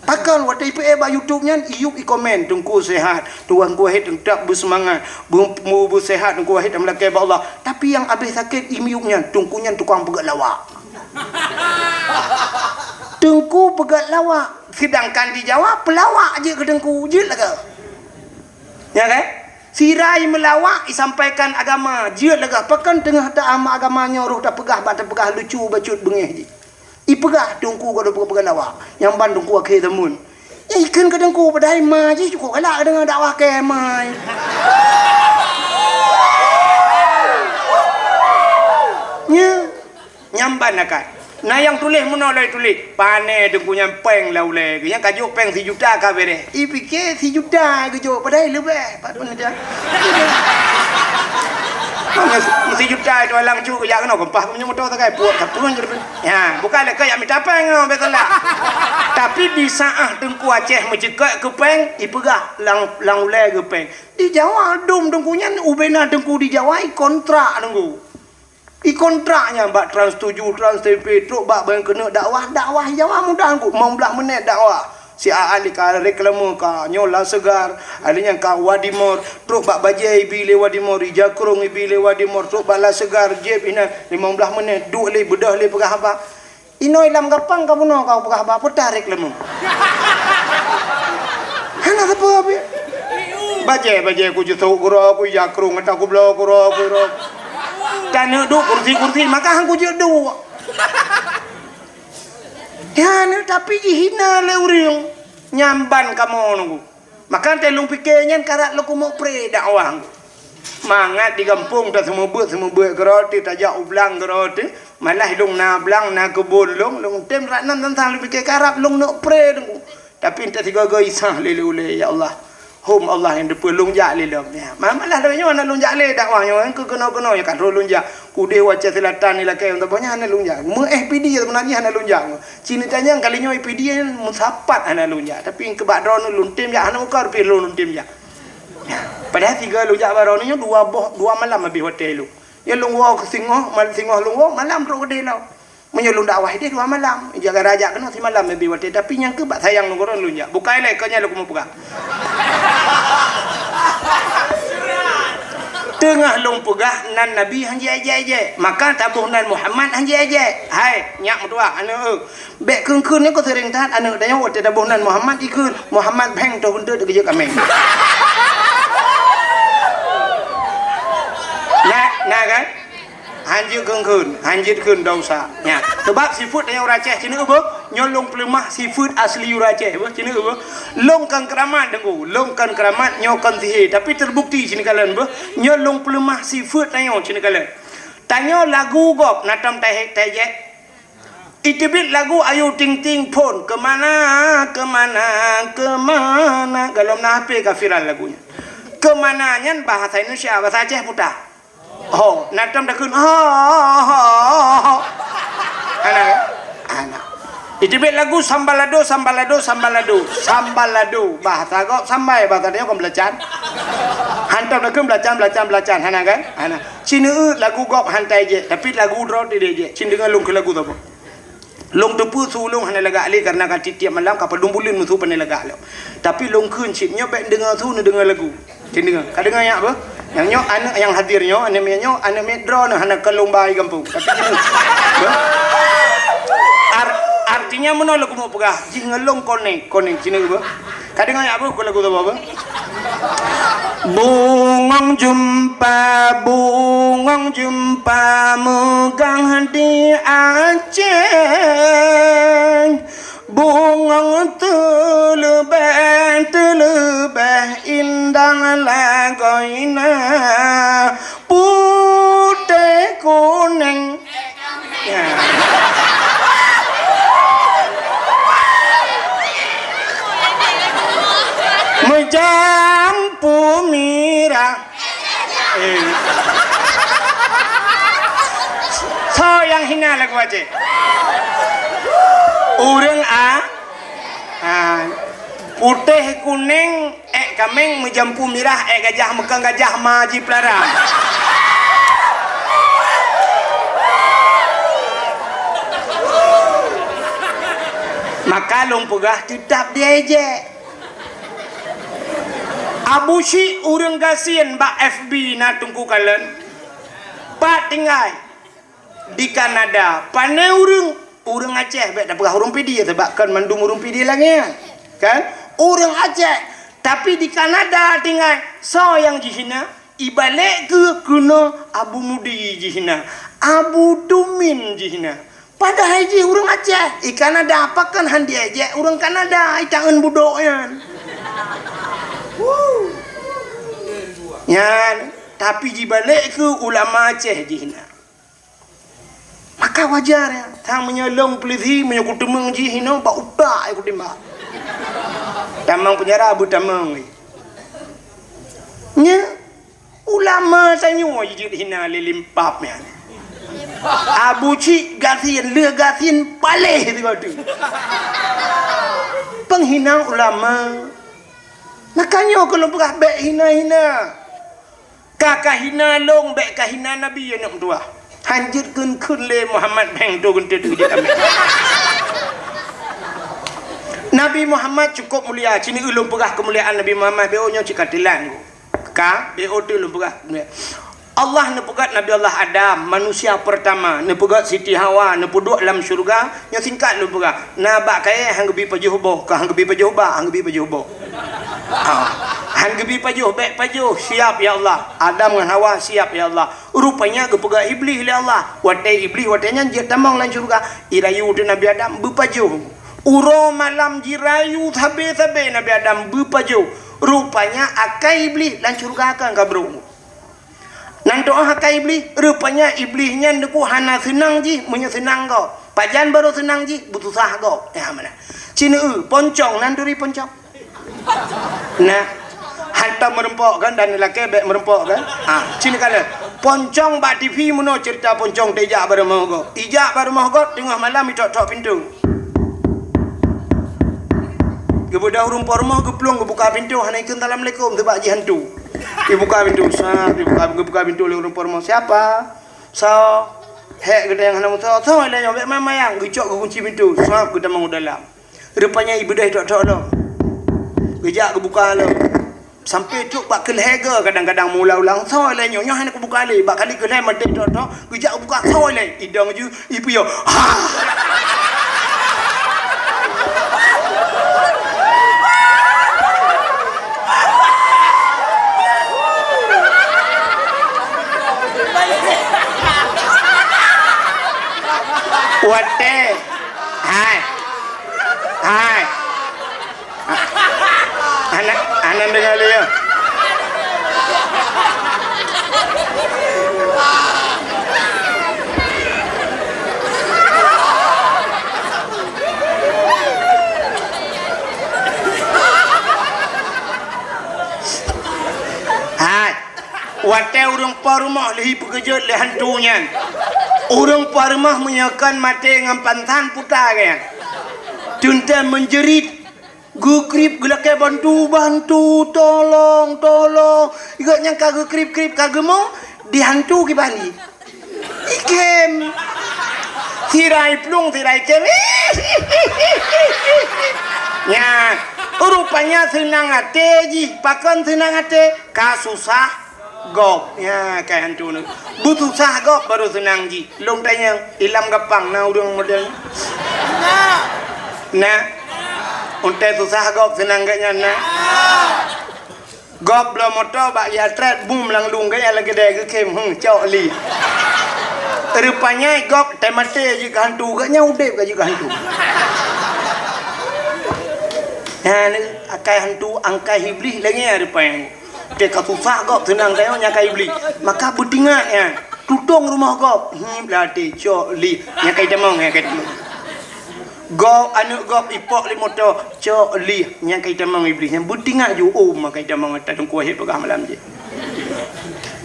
Pakon watèe ipeuék bak YouTube nyan, iyup ikomen, "Teungku sehat, Teungku Wahid teutap beuseumangat, beu-, beu-, beusehat Teungku Wahid dan meulakèe bak Allah." Tapi nyang abéh sakét imiyup nyan, Teungku nyan tukang peugöt lawak. Teungku peugöt lawak, sedangkan di Jawa peulawak jeuet keu Teungku, jeuet lagèe. Ya kan? Sira i meulawak, isampaikan agama, jeuet lagèe pakon teungoh ta-, agama nyoe roh tapeugah bak tapeugah lucu bacut beungéh jih. Ipeugah Teungku ka peugah lawak, nyang ban Teungku akhé zaman. Ya ikheun keu Teungku padahai ma jih cukôp galak deungon dakwah keu ma. Nya. Nyang ban akai. Na nyang tuléh meunoe lagèe tuléh, "Pané Teungku nyan pèng lam ulèe geuh." Nyang ka jok pèng sijuta ka bèrèh. Ipike sijuta geujok, padahai leubeh. Pat pun aja. Meusijuta itu alang cuk jak keunoe keumpah meunyoe moto sagai puet sapeue. Ya, bukan lé keu jak mita pèng nyoe, beutôi lah. Tapi di saat Teungku Aceh meuceukeuk keu pèng, ipeugah lam, lam ulèe geuh pèng. Di Jawa dum Teungku nyan ubena Teungku di Jawa ikontrak Teungku. Ikontrak nyan bak Trans tujuh, Trans T V, trok bak ban keuneuk dakwah, dakwah Jawa mudah Teungku, limong blah menit dakwah. Si Aan lé ka reklame ka nyoe La Segar, ada nyang ka Wadimor, trok bak bajèe ibi lé Wadimor, ija krông ibi lé Wadimor, trok bak La Segar, jép inan, limong blah menit, duek lé, beudôh lé peugah haba. Inoe lam gapang ka bunoe ka peugah haba, peue tarek leumo. Hana sapeue pih. Bajèe-bajèe ku jisok keudroe, ku ija krông, ata ku bloe keudroe, ku droe. Taneuk duek kursi-kursi, maka han ku jeuet duek. Ya, neuk tapi jihina lé ureueng. Nyan ban kamoe Teungku. Maka teuh lôn pike nyan karab lôn keumeuk pré dakwah. Mangat di gampông taseumeubeuet-seumeubeuet keudroe teuh, tajak u blang keudroe teuh, malah lôn na blang, na keubon lôn, lôn tem rat nan tantang lôn pike karab lôn neuk pré Teungku. Tapi entah sigoe-goe isah lé ulèe, ya Allah. Hom Allah nyang teupeue lôn jak lé lom. Ya. Ma-, malah lagèe nyoe hana lôn jak lé dakwah nyoe, keu keunoe-keunoe ya kan roh lôn jak. Udeh u Aceh Selatan ni lakèe, untuk banyak hana lôn jak. Meu F P D sebenarnya hana lôn jak. Cina tanyong kali nyoe P D meusapat hana lôn jak, tapi keu bak droeneuh lôn tem jak, hana muka rupie lôn, lôn tem jak. Padahai sigoe lôn jak bak droeneuh nyoe dua boh, dua malam habéh watèe lôn. Ya lôn woe keu singoh, mal-, singoh lôn woe, malam trok keudeh lom. Meunyoe lôn dakwah ideh dua malam, jaga rajak keunoe simalam habéh watèe, tapi nyang keu bak sayang lôn keu droeneuh lôn jak. Bukai lé keu nyan lôn keumeung peugah. Teungoh lôn peugah nan Nabi han jijak-jak, maka taboh nan Muhammad han jijak-jak. Hai, nyak meutuah aneuk eu. Bèk kheun-kheun nyoe keu seuring that aneuk tanyoe watèe taboh nan Muhammad jikheun, Muhammad bheng toh beunteut geujeuet kaméng. Na, na kan? Han jeuet kheun-kheun, han jeuet kheun dosa. Nya, sebab sifeuet tanyoe ureueng Aceh sineuk beuh. Nyoe lôn peuleumah sifeuet asli ureuëng Aceh, beuh, ci neueu, beuh. Lôn kon keuramat, Teungku. Lôn kon keuramat, nyoe kon sihé. Tapi teubukti ci neukalon, beuh. Nyoe lôn peuleumah sifeuet tanyoe ci neukalon. Tanyoe lagu gob, na tom tahe-, taéjek. Iteubiet lagu Ayu Ting Ting phon, "Kemana, kemana, kemana?" Golom na H P ka viral lagu nyan. "Kemana" nyan bahasa Indonesia, bahasa Aceh puta. Ho, na tom takheun, ho, ho, ho, ho. Hana, hana. Iteubiet lagu Sambalado, Sambalado, Sambalado. Sambalado. Bahasa gob sambai, bahasa tanyoe kon beulacan. Hantom takheun beulacan, beulacan, beulacan. Hana kan? Hana. Ci neueu lagu gob han taéjek, tapi lagu droe teuh taéjek. Ci neudeungoe lôn keu lagu saboh. Lôn teupeue su lôn hana lagak lé, kareuna ka tiep-tiep malam ka padum buleuen meusu pane lagak lom. Tapi lôn kheun cit nyoe bék deungoe su, neudeungoe lagu. Ci neudeungoe. Ka deungoe nyak beuh? Nyang nyoe aneuk nyang hadir nyoe, aneuk miet nyoe, aneuk miet droeneuh hana kon lôn ba i gampông. Tapi ci neudeungoe. Beuh? Ar-, artinya meunoe lôn keumeung peugah, jih ngon lôn konek, konek ci neudeungoe beuh. Ka deungoe nyak beuh, kon lagu saboh beuh? Bungong jeumpa, bungong jeumpa meugang di Aceh. Bungong teuleubeh, teuleubeh indah lagoina, putéh kuneng. Ya. Meujampu mirah. Eh. Soe nyang hina lagu Aceh? Ureuëng a-, a, putéh kuneng Ék kaméng meujampu mirah, ék gajah meukong gajah ma jipeulara. Maka lôn peugah teutab diéjek. Abu Syik ureuëng gasien bak F B na Teungku kalon. Pat tinggai? Di Kanada, pane ureuëng? Ureuëng Aceh, bék tapeugah ureuëng Pidie, sabab kon mandum ureuëng Pidie lagée nyan. Kan? Ureuëng Aceh, tapi di Kanada tinggai. Soe nyang jihina? Ibalek keuh keunoe Abu Mudi jihina, Abu Tumin jihina. Padahai jih ureuëng Aceh, i Kanada pakon han diéjek ureuëng Kanada, i taeun budok nyan. Huh. Nyan, tapi jibalek keuh ulama Aceh jihina. Maka wajar ya, sang meunyoe lôn peulisi, meunyoe kuteumeung jih inoe bak utak ya kutimbak. Tamong peunjara beutamong. Nya ulama tanyoe jijeuet hina lé limpab nyan. Abu Cik gasien, lheueh gasien paléh sigoe teuk. Peunghina ulama. Maka nyoe keuneuk peugah bék hina-hina. Ka kahina lôn, bék kahina Nabi, aneuk meutuwah. Han jeuet kheun-kheun lé Muhammad, bèk teuh geunteut jeuet amé. Nabi Muhammad cukôp mulia, ci neueu lôn peugah keumuliaan Nabi Muhammad, bék nyoe cit ka teulat. Ka, bék teuh lôn peugah. Allah neupeugöt Nabi Allah Adam, manusia pertama, neupeugöt Siti Hawa, neupeuduek lam syeuruga, nyoe singkat lôn peugah. Na bak kayèe han geubi pajoh boh, ka han geubi pajoh bak, han geubi pajoh boh. Ha. Han geubi pajoh, bèk pajoh, siap ya Allah. Adam ngon Hawa siap ya Allah. Rupanya geupeugah Iblih lé Allah. Watèe Iblih watèe nyan jeuet tamong lam syeuruga, irayu teuh Nabi Adam beupajoh. Uroe malam jirayu sabé-sabé Nabi Adam beupajoh. Rupanya akai Iblih lam syeuruga kan ka brôk. Nan teu'oh akai Iblih, rupanya Iblih nyan deuku hana seunang jih meunyoe seunang gob. Pajan barô seunang jih, beususah gob. Ya, mana? Ci neueu, poncong nan turi poncong. Nah, hantom meureumpok kan, dan lakèe bèk meureumpok kan? Ha, ci neukalon. Poncong bak T V meunoe ceurita poncong teuh ijak bak rumoh gob. Ijak bak rumoh gob, teungoh malam itok-tok pintoe. Geubeudôh ureueng po rumoh geuplueng geubuka pintoe, hana ikheun assalamualaikum, sabab jih hantu. Ibuka pintoe, sat, ibuka, geubuka pintoe lé ureueng po rumoh. "Siapa?" "Soe?" "Hék geutanyoe hana musoh." "Soe lé nyoe?" "Bèk mayang-mayang." Geucok geukunci pintoe, sat, geutamong u dalam. Rupanya ibeudôh itok-tok lom. Geujak geubuka lom. Sampoe trôk bak keuh lhèe goe kadang-kadang meuulang-ulang, "Soe lé nyoe?" "Nyoe hana kubuka lé." Bak kali keuh lhèe maté tok-tok, geujak buka, "Soe lé?" Idong ju, ipiôh. Ha! Watèe, hai. Deungoe lé, ya. Hai, watèe ureueng po rumoh lheuh peugeujeut lé hantu nyan, ureueng po rumoh meunyoe kon maté ngon pansan puta geuh nyan, teuntèe meunjerit. Geukrieb geulakèe bantu, bantu, tolong, tolong. Gobnyan ka geukrieb-krieb ka geumoe, di hantu kiban jih. Ikhem. Sira iplueng, sira ikhem. Nyan, rupanya seunang até jih. Pakon seunang até? Ka susah gob. Nyan, kai hantu nyoe. Beususah gob baru seunang jih. Lôn tanyong, ilam Gampang na ureueng model nyoe? Na. Untée susah gob seunang gobnyan na. Gob bloe moto bak ya trét bum lam lueng gobnyan lagée dai geukhem, hmm, cok li. Rupanya gob teumaté jeuet keu hantu, gobnyan udeb ka jeuet keu hantu. Nyan akai hantu, angkai Iblih lagée nyan rupanya. Teuka susah gob seunang tanyoe nyang ka Iblih. Maka beutingat nyan. Tutong rumoh gob. Hmm, blah até cok li. Nyang ka itamong, nyang ka itamong. Gob, aneuk gob ipok lé moto. Cok li. Nyang ka itamong Iblih. Nyan beutingat ju, oh, maka itamong ata teungku wahé peugah malam jih.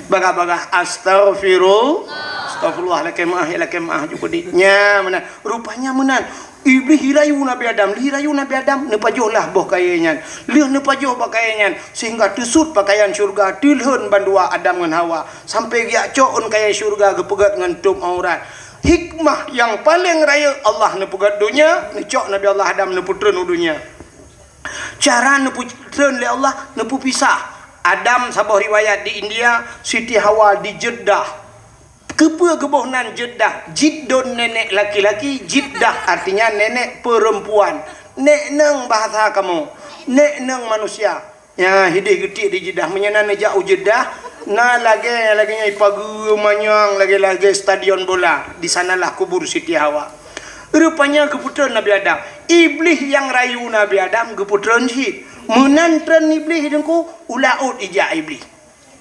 Bagah-bagah, astaghfirul-, astaghfirullah, lakée meu'ah, ya lakée meu'ah, ju peudit. Nya meunan. Rupanya meunan. Iblih irayu Nabi Adam, lheuh irayu Nabi Adam, neupajoh lah boh kayée nyan. Lheuh neupajoh boh kayée nyan, sehingga teusut pakaian syeuruga, teulhon bandua Adam ngon Hawa, sampai geujak cok ôn kayée syeuruga geupeugét ngon tôb aurat. Hikmah nyang paleng rayeuk, Allah neupeugét donya, neucok Nabi Allah Adam neupeutreun u donya. Cara neupeutreun lé Allah, neupeupisah. Adam saboh riwayat di India, Siti Hawa di Jeddah. Keupeue geuboh nan Jeddah? Jiddon nenek laki-laki, Jiddah artinya nenek perempuan. Nek neng bahasa kamoe, nek neng manusia. Nya hideh geutiek di Jeddah. Meunyoe na neujak u Jeddah, na lagée, lagée nyan ipageue manyang, lagée-lagée stadion bola. Di sanalah kubur Siti Hawa. Rupanya geupeutreun Nabi Adam. Iblih nyang rayu Nabi Adam geupeutreun cit. Meunan treun Iblih deungku, u laôt ijak Iblih.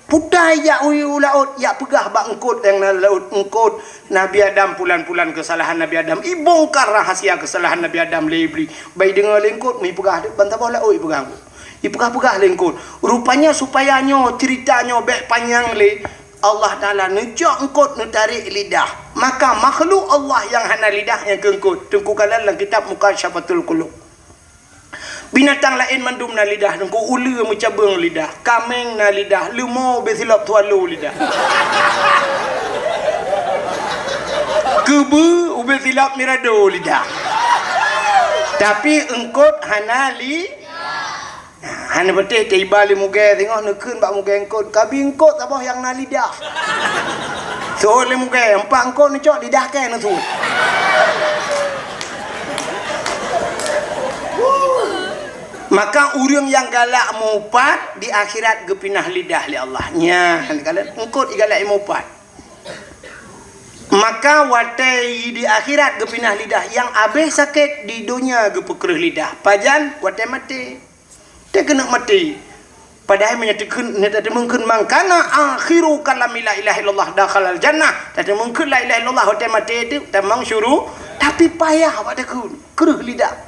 Puta ijak u, u laôt, jak peugah bak eungkôt nyang na laôt, "Eungkôt, Nabi Adam pulan-pulan keusalahan Nabi Adam. Ibongkar rahasia keusalahan Nabi Adam lé Iblih." Bah ideungoe lé eungkôt, meuipeugah bansaboh laôt ipeugah eungkôt. Ipeugah-peugah lé eungkôt. Rupanya supaya nyoe, cerita nyoe bék panyang lé, Allah Taala neucok eungkôt neutarek lidah. Maka makhluk Allah nyang hana lidah nyang keu eungkôt. Teungku kalon lam kitab Mukasyafatul Qulub. Binatang laén mandum na lidah, teungku uleue meucabeueng lidah, kaméng na lidah, leumo ubé silop swallow lidah. Keubeue ubé silop mirado lidah. Tapi eungkôt hana li-, hana beuteh teuiba lé mugée singoh neukheun bak mugée eungkôt, "Kabi eungkôt saboh nyang na lidah." Seuôt lé mugée, empat eungkôt neucok lidah kée neuseuôt. Maka ureuëng nyang galak mupat di akhirat geupinah lidah lé Allah. Nyan, kalon eungkôt igalak mupat. Maka watée di akhirat geupinah lidah, nyang abéh sakét di donya geupeukreueh lidah. Pajan? Watée maté. Teuh keuneuk maté. Padahai meunyoe teukheun, nyoe tateumeung kheun, "Man kana akhiru kalami la ilaha illallah dakhalal jannah." Tateumeung kheun la ilaha illallah, watée maté teuh tamong syuru-, tapi payah bak takheun, kreueh lidah.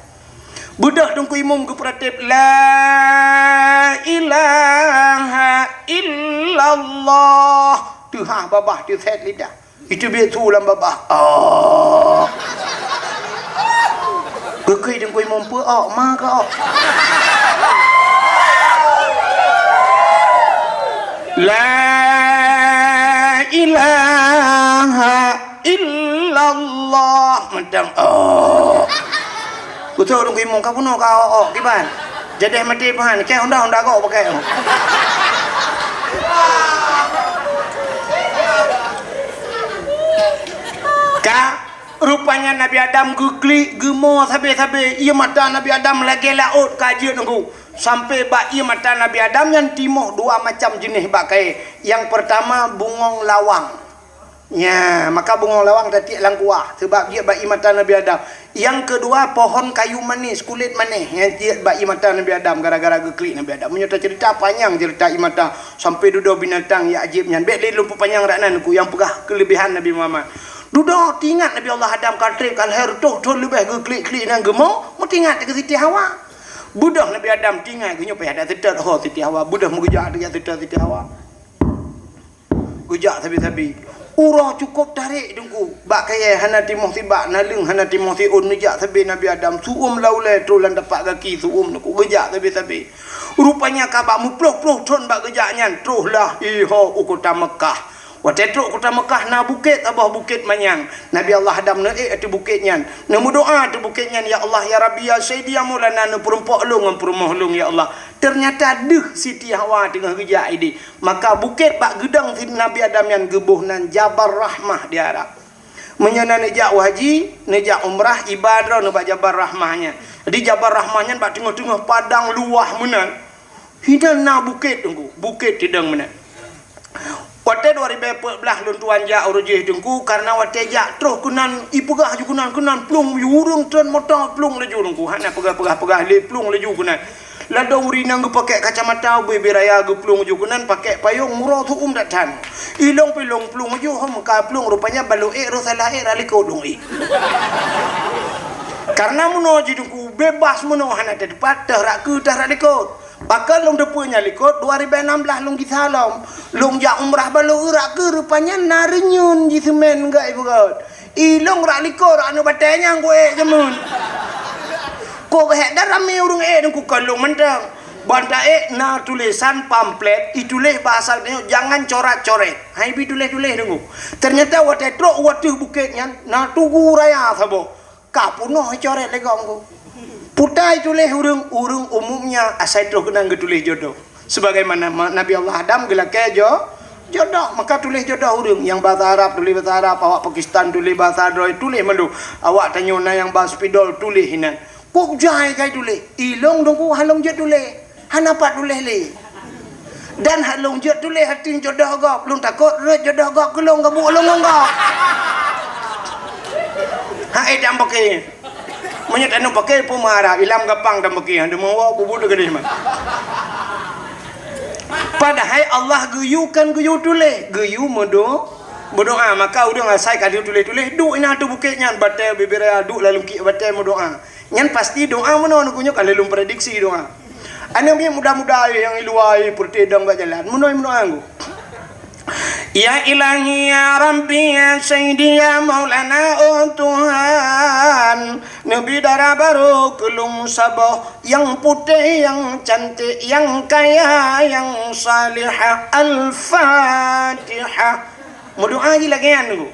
Beudôh Teungku Imum geupeuratéb, "La ilaha illallah." Teuhah babah teusét lidah. Itu biet su lam babah. Oh. Geukheun Teungku Imum peue, oh, ma ka, oh. La ilaha illallah. Mantong, oh. Beutôi ureuëng imum ka bunoe ka awak-awak kiban. Jadeh maté pahan, keu honda-honda gok pakai. Ka, rupanya Nabi Adam geuklik, geumo sabe-sabe. Ié mata Nabi Adam lagée laôt ka jeuet nunggu. Sampai bak ié mata Nabi Adam nyan timoh dua macam jeuneh bak kayée. Nyang peurtama bungong lawang. Nya, maka bungong lawang tatiek lam kuah, sabab jeuet bak ié mata Nabi Adam. Nyang keudua, pohon kayu manis, kulét manéh nyang jeuet bak ié mata Nabi Adam gara-gara geuklik Nabi Adam. Meunyoe taceurita panyang ceurita ié mata sampai dudoe binatang nyang ajéb nyan. Bék lé lôn peupanyang rak nan ku nyang peugah keuleubehan Nabi Muhammad. Dudoe teuingat Nabi Allah Adam ka trép ka lheueh reutôh thon leubeh geuklik-klik nyan geumo, meuteuingat keu Siti Hawa. Beudôh Nabi Adam teuingat geuh nyoe payah that seutôt ho Siti Hawa. Beudôh meugeujak teuingat seutôt Siti Hawa. Geujak sabe-sabe. Uroe cukôp tarek Teungku. Bak kayèe hana timoh sibak, naleueng hana timoh siôn, neujak sabe Nabi Adam. Su'uem lam ulèe troh lam tapak gaki su'uem Teungku. Geujak sabe-sabe. Rupanya ka bak meuploh-ploh thon bak geujak nyan, troh lah iho u kota Meukah. Watèe trok kota Meukah na bukét saboh, Bukét Manyang. Nabi Allah Adam neuék ateueh bukét nyan. Neumeudoa ateueh bukét nyan, "Ya Allah, ya Rabbi, ya Sayyidi, ya Maulana, neupeurumpok lôn ngon peurumoh lôn, ya Allah." Teunyata deuh Siti Hawa teungoh geujak idéh. Maka bukét bak geudong Nabi Adam nyan geuboh nan Jabal Rahmah di Arab. Meunyoe na neujak u haji, neujak umrah, iba droeneuh bak Jabal Rahmah nyan. Jadi Jabal Rahmah nyan bak teungoh-teungoh padang luwah meunan. Hinan na bukét Teungku, bukét teudong meunan. Watèe dua ribèe peuet blah lôn tuan jak uroe jéh Teungku, kareuna watèe jak troh keunan, ipeugah ju keunan, keunan plueng ju ureueng tron moto plueng laju Teungku. Hana peugah-peugah-peugah lé plueng laju keunan. Ladôm ureueng inong geupakék kacamata ubé-bé raya geuplueng ju keunan pakék payông uroe su'uem that-that. Ilông pih lông plueng ju hom ka plueng rupanya balo ék roh salah ék rak likôt lông ék. Kareuna meunoe jih Teungku beubaih meunoe hana teupat teuh rak keue teuh rak likôt. Pakon lông teupeue nyan likôt dua ribèe nam blah lông gisa lom. Lông jak umrah balo rak keue rupanya na reunyeun jih seumén gak ipeugöt. Ilông rak likôt rak aneuk batèe nyang ku ék jameun. Kok geuhék dah ramé ureueng ék Teungku kon lông mantong. Ban taék na tulésan pamflet ituléh bahasa tanyoe jangan corat-coret. Hai bi tuléh-tuléh Teungku. Teunyata watèe trok u ateueh bukét nyan na tugu raya saboh. Ka peunoh icoret lé gob Teungku. Putai tuléh ureueng, ureueng umumnya asai troh keunan geutuléh jodoh. Sebagaimana ma-, Nabi Allah Adam geulakèe jo-, jodoh, maka tuléh jodoh ureueng. Nyang bahasa Arab tuléh bahasa Arab, awak Pakistan tuléh bahasa droe, tuléh mandum. Awak tanyoe na nyang ba Spidol tuléh inan. Kok jai kai tuléh? Ilông Teungku hana lông jeuet tuléh. Hana pat tuléh lé. Dan hana lông jeuet tuléh hatim jodoh gob. Lôn takot rhot jodoh gob keu lông gabuk lông ngon gob. Hai dam paké. Meunyoe tanyoe paké peue meuharap, ilam gampang dan beuki, hana meuwoe bubu teuh gadeh mah. Padahai Allah geuyue kan geuyue tuléh, geuyue meudo-, meudoa. Maka ureueng asai ka geuyue tuléh-tuléh, duek inan ateueh bukét nyan, batèe bibir raya, duek lam lungkiek batèe meudoa. Nyan pasti doa meunoe Teungku nyoe ka lheueh lôn prediksi doa. Aneuk miet muda-muda nyang i luwa, i peureuteh dong bak jalan, meunoe meudoa Teungku. Ya Ilahi, ya Rabbi, ya Sayyidi, ya Maulana, oh Tuhan, neubi dara barô keu lôn saboh nyang putéh, nyang cantik, nyang kaya, nyang salihah. Al-Fatihah. Meudoa jih lagèe nyan Teungku.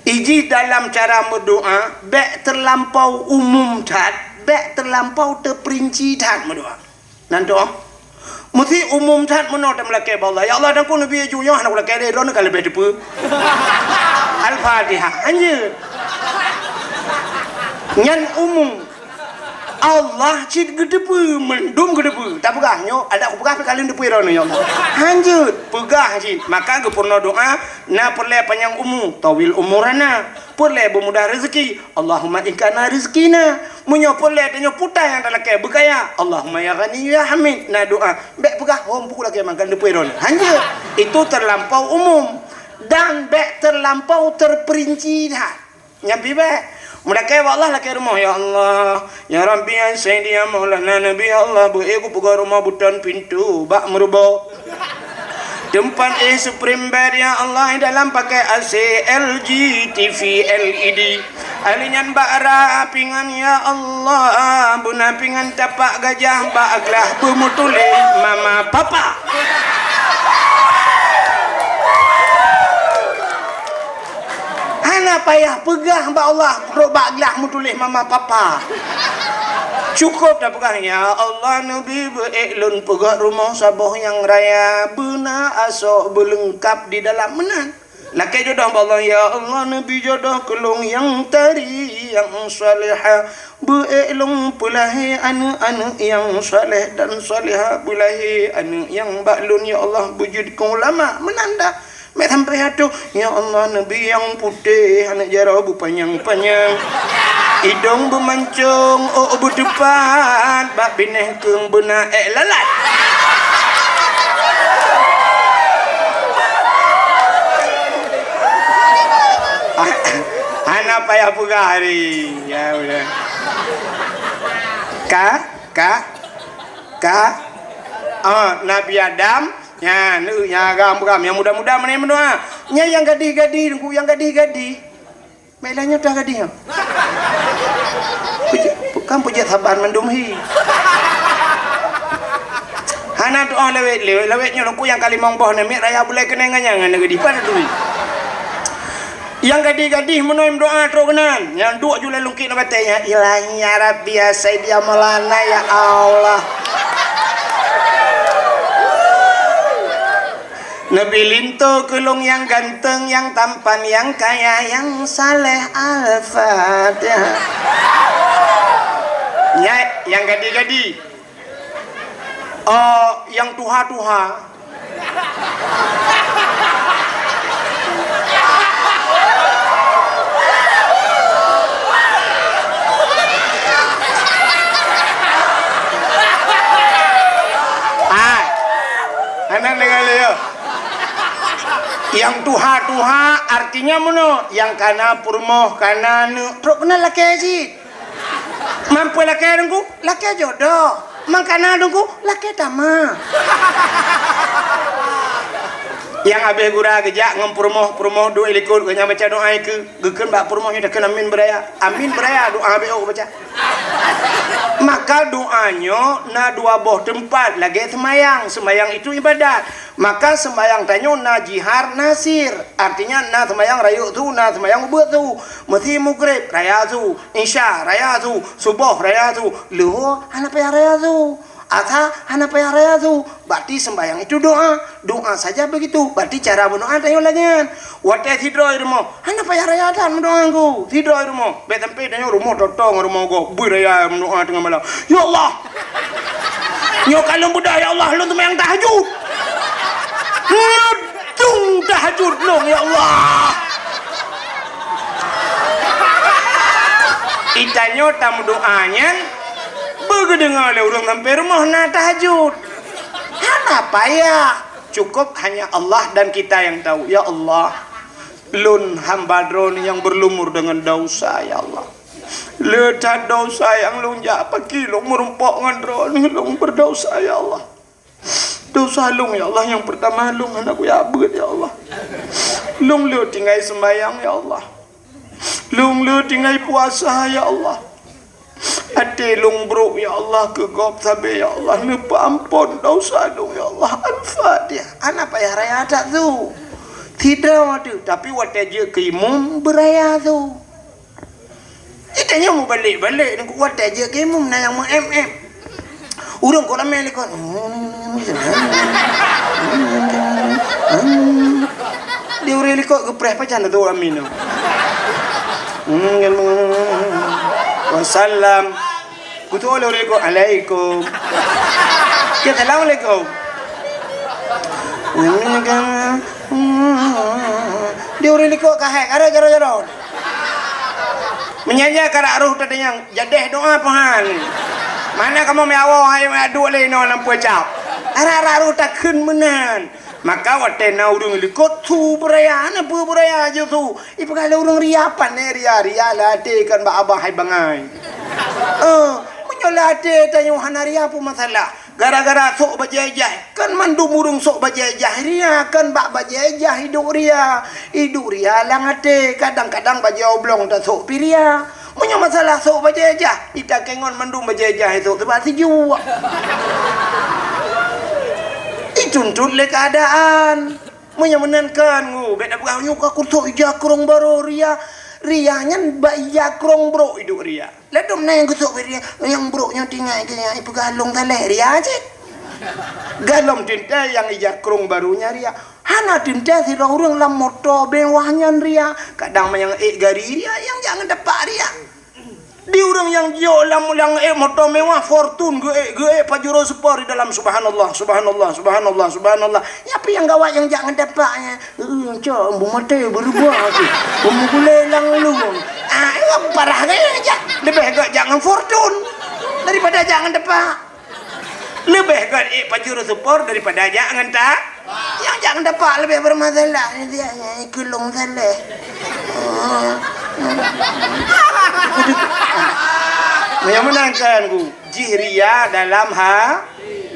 Ijih dalam cara meudoa, bèk teulampau umum that, bèk teulampau teuperinci that meudoa. Nan doa. Meusti umum that meunoe tameulakèe bak Allah. Ya Allah, dan ku neubi ju nyoe hana kulakèe lé, droeneuh ka leubeh teupeue. Al-Fatihah. Hanjeuet. Nyan umum. Allah cit geuteupeue, mandum geuteupeue. Tapeugah nyoe, adak kupeugah pih ka lheueh teupeue droeneuh, ya Allah. Hanjeuet, peugah cit. Maka geupeurunoe doa, na peureulèe panyang umu, tawil umurana. Peureulèe beumudah reuzeuki, Allahumma in kana rizqina. Meunyoe peureulèe tanyoe putai nyang talakèe beukaya, Allahumma ya Ghani ya Hamid. Na doa, bèk peugah, "Hom peue kulakèe mangkan teupeue droeneuh." Hanjeuet. Itu terlampau umum dan bèk terlampau terperinci that. Nyan pih bèk. Meulakèe bak Allah, lakèe rumoh, "Ya Allah, ya Rabbi, ya Sayyidi, ya Maulana Nabi, ya Allah, beu ék kupeugöt rumoh beuton pintoe bak meurubo. Teumpat éh supreme bed, ya Allah, dalam pakai A C, L G, T V, L E D. Ahli nyan bak ra pingan, ya Allah, beuna pingan tapak gajah bak glah beumeutuléh mama papa." Hana payah peugah bak Allah, trok bak glah meutuléh mama papa. Cukôp tapeugah, "Ya Allah, neubi beu ék lôn peugöt rumoh saboh nyang raya, beuna asoe beuleungkap di dalam meunan." Lakèe jodoh bak Allah, "Ya Allah, neubi jodoh keu lôn nyang tari, nyang salehah. Beu ék lôn peulahé aneuk-aneuk nyang saleh dan salehah, beulahé aneuk nyang bak lôn, ya Allah, beujeuet keu ulama." Meunan dah. Meusampé ateuh, "Ya Allah, neubi nyang putéh, aneuk jaroe beupanyang-panyang." Idong beumancong, ôk beuteupat, bak binéh keueng beuna ék lalat. Ah, hana payah peugah hari. Ya, udah. Ka, ka, ka. Ah, Nabi Adam, nyan, nyan agam-agam, nyang muda-muda meunan meudoa. Nyan nyang gadih-gadih, Teungku, nyang gadih-gadih. Meulah nyoe teuh gadih nyoe. Peujeuet, kan peujeuet saban mandum hi. Hana tu'oh lawét, lawét, lawét nyoe Teungku nyang ka limong boh namiet raya bulai keunong ngon nyang hana gadih. Pat tui. Nyang gadih-gadih meunoe meudoa trok keunan. Nyang duek ju lé lungkit na batée nyan. Ilahi ya Rabbi ya Sayyidi ya Maulana ya Allah. Neubi linto keu lôn nyang ganteng, nyang tampan, nyang kaya, nyang saleh. Al-Fatihah. Nyan nyang gadih-gadih. Oh, nyang tuha-tuha. Ah, hana deungoe lé, yo. Nyang tuha-tuha artinya meunoe, nyang kana peurumoh, kana aneuk, trok keunan lakée cit. Man peue lakée Teungku? Lakée jodoh. Man kana Teungku? Lakée tamah. Nyang abéh gura geujak ngon peurumoh, peurumoh duek likot, geuhnyan baca doa ikeue, geukheun bak peurumoh nyoe takheun amin beuraya. Amin beuraya, doa abéh ôk baca. Maka doa nyoe na dua boh teumpat lagée seumayang. Seumayang itu ibadat. Maka seumayang tanyoe na jihar, na sir. Artinya na seumayang rayeuk su, na seumayang ubeut su. Meusi Maghrib, raya su. Isya, raya su. Suboh, raya su. Luhô, hana payah raya su. Asa, hana payah raya su. Berarti sembahyang itu doa. Doa saja begitu. Berarti cara berdoa tanyoe lagée nyan. Watée sidroe rumoh, hana payah raya that meudoa Teungku. Sidroe rumoh, bék sampoe tanyoe rumoh totong rumoh gob, bui raya meudoa teungoh malam. Ya Allah! Nyoe ka lôn beudôh, ya Allah, lôn seumayang tahajud. Nyoe dung tahajud lôn, ya Allah. Itanyoe tameudoa nyan, beugeudeungoe lé ureuëng sampoe rumoh na tahajud. Hana payah. Cukup hanya Allah dan kita yang tahu. Ya Allah, lôn hamba Droeneuh nyang berlumur dengan dosa, ya Allah. Le that dosa nyang lôn jak paki lôn meurumpok ngon Droeneuh, lôn berdosa, ya Allah. Dosa lôn, ya Allah, nyang pertama lôn hana kuyak beuet, ya Allah. Lôn le tinggai sembahyang, ya Allah. Lôn le tinggai puasa, ya Allah. Até lôn brok, ya Allah, keu gob sabe, ya Allah, neupeuampon dosa lôn, ya Allah. Al-Fatihah. Hana payah raya that su. Sidroe teuh, tapi watée jeuet keu imum beuraya su. Itanyoe mubalek-balek, watée jeuet keu imum na nyang meu-em-em. Ureuëng kok ramé likot. Di ureuëng likot geupreh pajan tu amin. Wasallam. Kutu oleh ureuëng likot, alaikum. Ya, assalamualaikum. Di ureuëng likot kahek, ada jaro-jaro. Meunyan nyan karak roh teudeungoe, jadeh doa peuhan. Mana kamoe meuawoe hai meuaduk lé inoe lam peucap. Arak-arak roh takheun meunan. Maka watée na ureuëng likot su beuraya, hana peue beuraya jih su. Ipeugah lé ureuëng ria, pane ria, ria lam até kan bak abah hai bangai. Eh, meunyoe lam até tanyoe hana ria peue masalah. Gara-gara sôk bajée ijah, kan mandum ureuëng sôk bajée ijah ria, kan bak bajée ijah iduek ria. Iduek ria lam até, kadang-kadang bajée oblong tasôk pih ria. Meunyoe masalah sôk bajée ijah, itakée ngon mandum bajée ijah sôk teuba sijuek. Ituntot lé keuadaan. Meunyoe meunan kan, ngu, bék na peugah nyoe ka kusôk ija krong barô ria. Ria nyan bak ija krong brok iduek ria. Ladôm na nyang geusôk bak ria, nyang brok nyoe tinggai keu nyan ipeugah lôn saleh ria cit. Galom teuntée nyang ija krong barô nyan ria. Hana teuntée sidroe ureuëng lam moto mewah nyan ria. Kadang manyang ék gari ria, nyang jak ngon tapak ria. Di ureuëng nyang jiyok lam, lam ék moto mewah, Fortuner geuék, geuék Pajero Sport di dalam, subhanallah, subhanallah, subhanallah, subhanallah. Nyan pih nyang gawat nyang jak ngon tapak nyan. Eh, cok, beumaté beureuba tu. Beumugulé lam lôn. Ah, parah gaya jak. Leubeh gét jak ngon Fortuner daripada jak ngon tapak. Leubeh gét ék Pajero Sport daripada jak ngon ta-, nyang jak ngon tapak leubeh bermasalah. Dia nyang ikeu lôn salah. Meunyoe meunan kan ku, jih ria dalam ha-,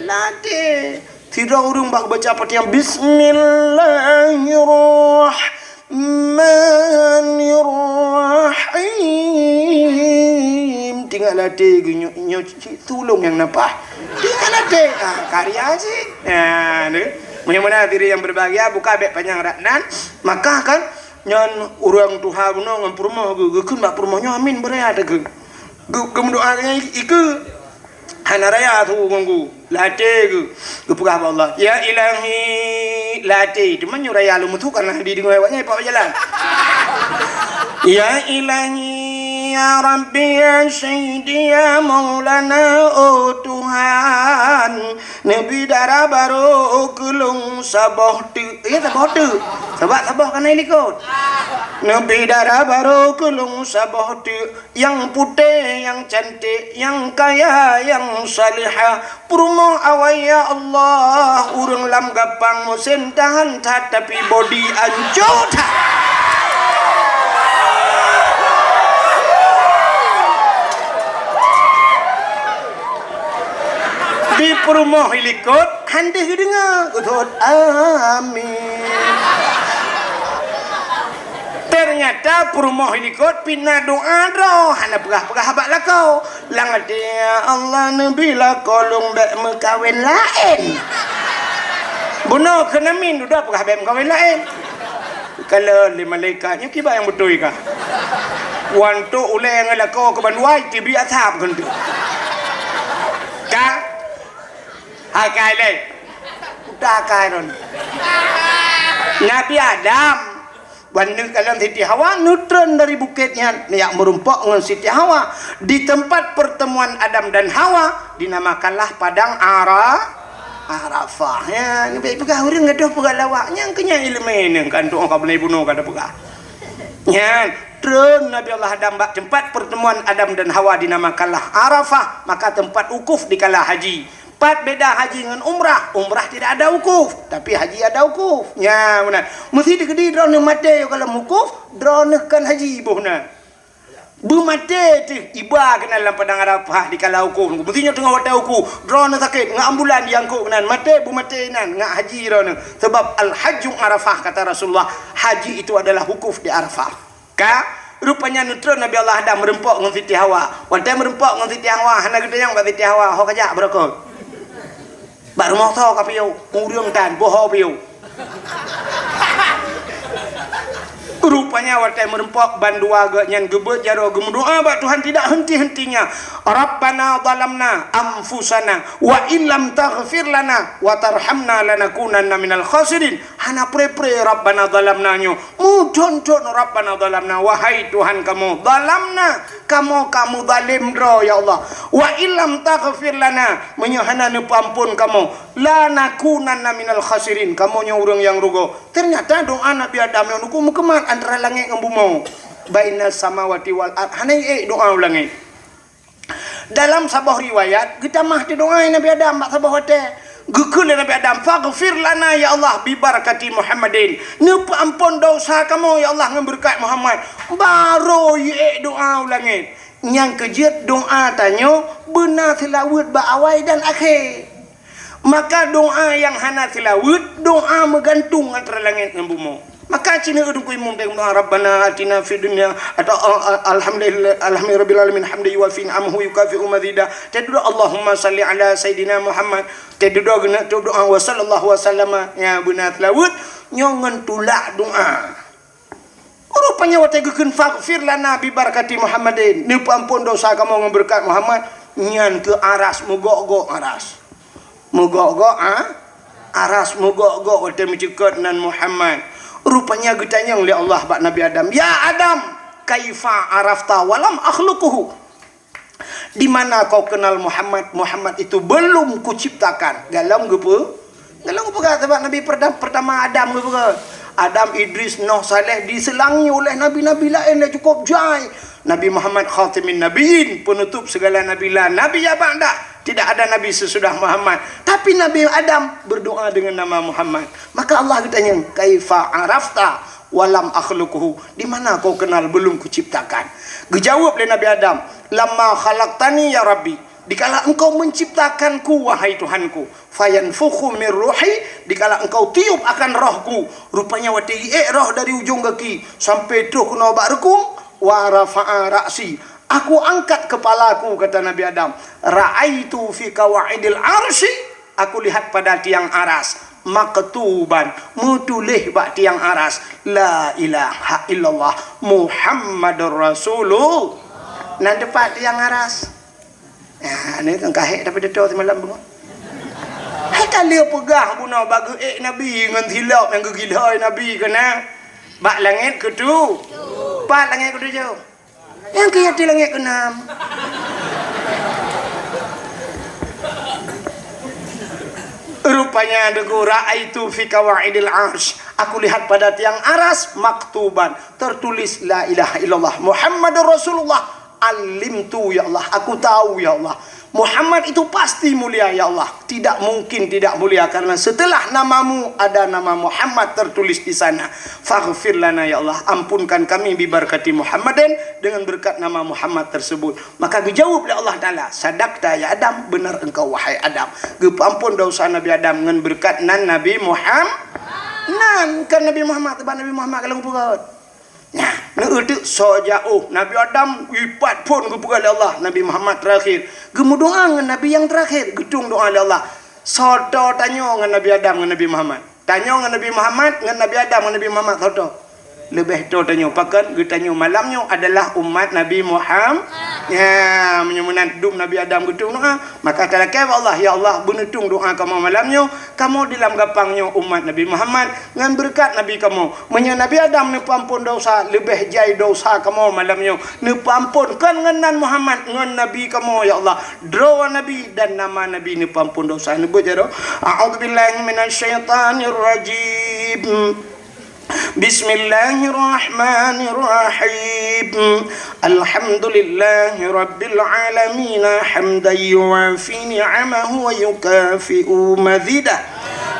latih. Sidroe ureuëng bak baca Fatihah, "Bismillahirrahmanirrahim." Tinggai latih geuh nyoe, nyoe cit tulông nyang napah. Tinggai latih. Ah, karya cit. Ah, tu. Meunyoe meunan hadirin yang berbahagia, buka bèk panyang rat nan. Maka kan, nyan ureuëng tuha bunoe ngon peurumoh geuh, geukheun bak peurumoh nyoe, "Amin, beuraya teuh keu." Geu-, geumeudoa nyan ikeu. Hana raya su ngon geuh. Latih geuh. Geupeugah bak Allah, "Ya Ilahi," latih. Teuma nyoe raya lôn meusu karena dideungoe awaknyan ipak jalan. "Ya Ilahi, ya Rabbi, ya Sayyidi, ya Maulana, oh Tuhan, neubi dara barô keu lôn saboh teuk." Ya, saboh teuk. Sabab saboh ka na i likot. "Neubi dara barô keu lôn saboh teuk." Nyang putéh, nyang cantik, nyang kaya, nyang salihah. Peurumoh awai, ya Allah, ureuëng lam gapang musém tahan that, tapi bodi ancô that. Di peurumoh i likot, han deuh geudeungoe, geuthot, "Amin." Ternyata peurumoh i likot pih na doa droe, hana peugah-peugah bak lakoe. Lam até, "Ya Allah, neubi lakoe lôn bèk meukawen laén." Bunoe keuneuk min dudoe peugah bèk meukawen laén. Kalon lé malaikat, "Nyoe kiban nyang beutôi kah? Wan tok ulèe ngon lakoe keu bandua, teubiet asab keuneuk." Ka? Hai kai lé. Udah kai ron. Nabi Adam Wan neukalon Siti Hawa, neutreun dari bukét nyan, neujak meurumpok ngon Siti Hawa. Di tempat pertemuan Adam dan Hawa, dinamakanlah Padang Ara-, Arafah. Ya, neubi peugah ureuëng gadoh peugah lawak. Nyang keu nyan iéleumé nyan kan, tu'oh ka beunai bunoe ka tapeugah. Nyan, treun Nabi Allah Adam bak tempat pertemuan Adam dan Hawa dinamakanlah Arafah, maka tempat wukuf dikala haji. Pat beda haji ngon umrah. Umrah tidak ada wukuf, tapi haji ada wukuf. Nya, meunan. Meusti teukeudi droeneuh maté yoh ka lam wukuf, droeneuh kon haji boh na. Beumaté teuh iba keunan lam Padang Arafah dikala wukuf. Meusti nyoe teungoh watèe wukuf, droeneuh sakét, ngon ambulan jiangkot keunan, maté beumaté inan, ngon haji droeneuh. Sebab Al-Hajju Arafah, kata Rasulullah, haji itu adalah wukuf di Arafah. Ka, rupanya neutreun Nabi Allah Adam meurumpok ngon Siti Hawa. Watèe meurumpok ngon Siti Hawa, hana geutanyong bak Siti Hawa, "Ho kajak beurokot?" "Bak rumoh soe kapiôh?" "Ureueng tan, boh ho piôh." Rupanya watèe meurumpok, bandua geuh nyan geubeuet jaroe geumeudoa bak Tuhan tidak henti-hentinya, "Rabbana zalamna anfusana wa illam taghfir lana wa tarhamna lanakunanna minal khasirin." Hana pré-pré Rabbana zalamna nyoe. Muthon-thon Rabbana zalamna, wahai Tuhan kamoe, zalamna, kamoe ka meuzalem droe, ya Allah. Wa illam taghfir lana, meunyoe hana neupeuamphon kamoe, lanakunanna minal khasirin, kamoe nyoe ureueng nyang rugoe. Ternyata doa Nabi Adam nyoe neukheun meukeumah antara langét ngon bumoe. Bainas samawati wal ard, hana ék doa u langét. Dalam saboh riwayat, geutamah teudoa Nabi Adam bak saboh watèe. Geukheun lé Nabi Adam, "Faghfir lana ya Allah bi barakati Muhammadin." Neupeuamphon desya kamoe ya Allah ngon beureukat Muhammad. Barô jiék doa u langét. Nyang keujeuet doa tanyoe beuna seulaweuet bak awai dan akhé. Maka doa nyang hana seulaweuet, doa meugantung antara langét ngon bumoe. Maka cit neu Teungku Imum teudoa, "Rabbana atina fid dunya," atau, a-, a-, "Alhamdulillah, alhamdulillahirabbil alamin, hamdan yuwafi ni'amahu wa yukafi'u mazida." Teudoa, "Allahumma shalli ala Sayyidina Muhammad." Teudoa geuneuk teudoa, "Wa sallallahu wa sallama." Ya, beuna seulaweuet, nyoe ngon tulak doa. Rupanya watèe geukheun, "Faghfir lana bi barakati Muhammadin," neupeuamphon desya kamoe ngon beureukat Muhammad, nyan keuh aras, meugok-gok aras. Meugok-gok, ha? Aras meugok-gok watèe meucukot nan Muhammad. Rupanya geutanyong lé Allah bak Nabi Adam, "Ya Adam, kaifa arafta wa lam akhluquhu?" Di mana kau kenal Muhammad? Muhammad itu belum kuciptakan. Galom geupeu-, galom geupeugah, sabab Nabi perda-, pertama Adam geupeugah. Adam, Idris, Nuh, Saleh diseulangi oleh nabi-nabi laén nyang cukup jai. Nabi Muhammad khatimin nabiyyin, penutup segala nabi, la nabiyya ba'dah. Tidak ada nabi sesudah Muhammad. Tapi Nabi Adam berdoa dengan nama Muhammad. Maka Allah geutanyong, "Kaifa arafta wa lam akhluqhu?" Di mana kau kenal belum kuciptakan? Geujaweueb lé Nabi Adam, "Lamma khalaqtani ya Rabbi." Dikala Engkau menciptakanku, wahai Tuhanku, fayanfukhu min ruhi, dikala Engkau tiup akan rohku, rupanya watée jiék roh dari ujong gaki sampai troh keunoe bak reukung, wa rafa'a ra'si, aku angkat kepalaku, kata Nabi Adam, ra'aitu fi qawaidil arsy, aku lihat pada tiang aras, maktuban, meutuléh bak tiang aras, la ilaha illallah Muhammadur Rasulullah. Nan teupat tiang aras. Ah, ni kan kahek tapi deto semalam bunga. Hai ka lheueh peugah bunoe bak geuék Nabi ngon silop nyang geugila Nabi keunan. Bak langét keutu-, pat langét keutujoh. Nyang keu até langét keunam. Rupanya deungon ra'aitu fi qawaidil arsy. Aku lihat pada tiang aras maktuban tertulis la ilaha illallah Muhammadur Rasulullah. Alimtu, ya Allah, aku tahu, ya Allah. Muhammad itu pasti mulia, ya Allah. Tidak mungkin tidak mulia, karena setelah namamu ada nama Muhammad tertulis di sana. Faghfir lana, ya Allah, ampunkan kami, bibarakati Muhammadin, dengan berkat nama Muhammad tersebut. Maka geujaweueb lé Allah Taala, "Sadaqta ya Adam, benar engkau wahai Adam." Geupeuampon dosa Nabi Adam ngon beureukat nan Nabi Muhammad. Nan kan Nabi Muhammad, teuba Nabi Muhammad ka lheueh geupeugah. Nah, neueuteuk soe jaoh Nabi Adam, ipat phon geupeugah lé Allah, Nabi Muhammad terakhir. Geumeudoa ngon Nabi nyang terakhir, geutueng doa lé Allah. Soe toe tanyoe ngon Nabi Adam ngon Nabi Muhammad? Tanyoe ngon Nabi Muhammad, ngon Nabi Adam ngon Nabi Muhammad soe toe? Leubeh toe tanyoe. Pakon? Geutanyoe malam nyoe adalah umat Nabi Muhammad. Ya, meunyoe meunan dum Nabi Adam geutueng doa, maka talakée bak Allah, "Ya Allah, beuneutueng doa kamoe malam nyoe, kamoe di lam gapang nyoe umat Nabi Muhammad, ngon beureukat Nabi kamoe. Meunyoe Nabi Adam neupeuampon dosa, leubeh jai dosa kamoe malam nyoe neupeuampon, kon ngon nan Muhammad, ngon Nabi kamoe, ya Allah." Droe Nabi dan nama Nabi neupeuampon dosa. Neubeuet jaroe, "A'udzubillahi minasyaitanirrajim. Bismillahirrahmanirrahim. Alhamdulillahi rabbil alamin, hamdan yuwafi ni'amahu wa yukafi'u mazidah.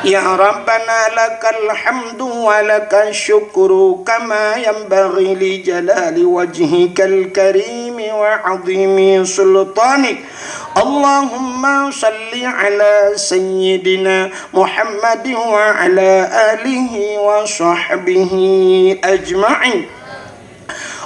Ya Rabbana lakal hamdu wa lakasy syukru kama yanbaghi li jalali wajhikal karimi wa 'azimi sultanik. Allahumma shalli ala sayyidina Muhammadin wa ala alihi wa sahbihi ajma'in.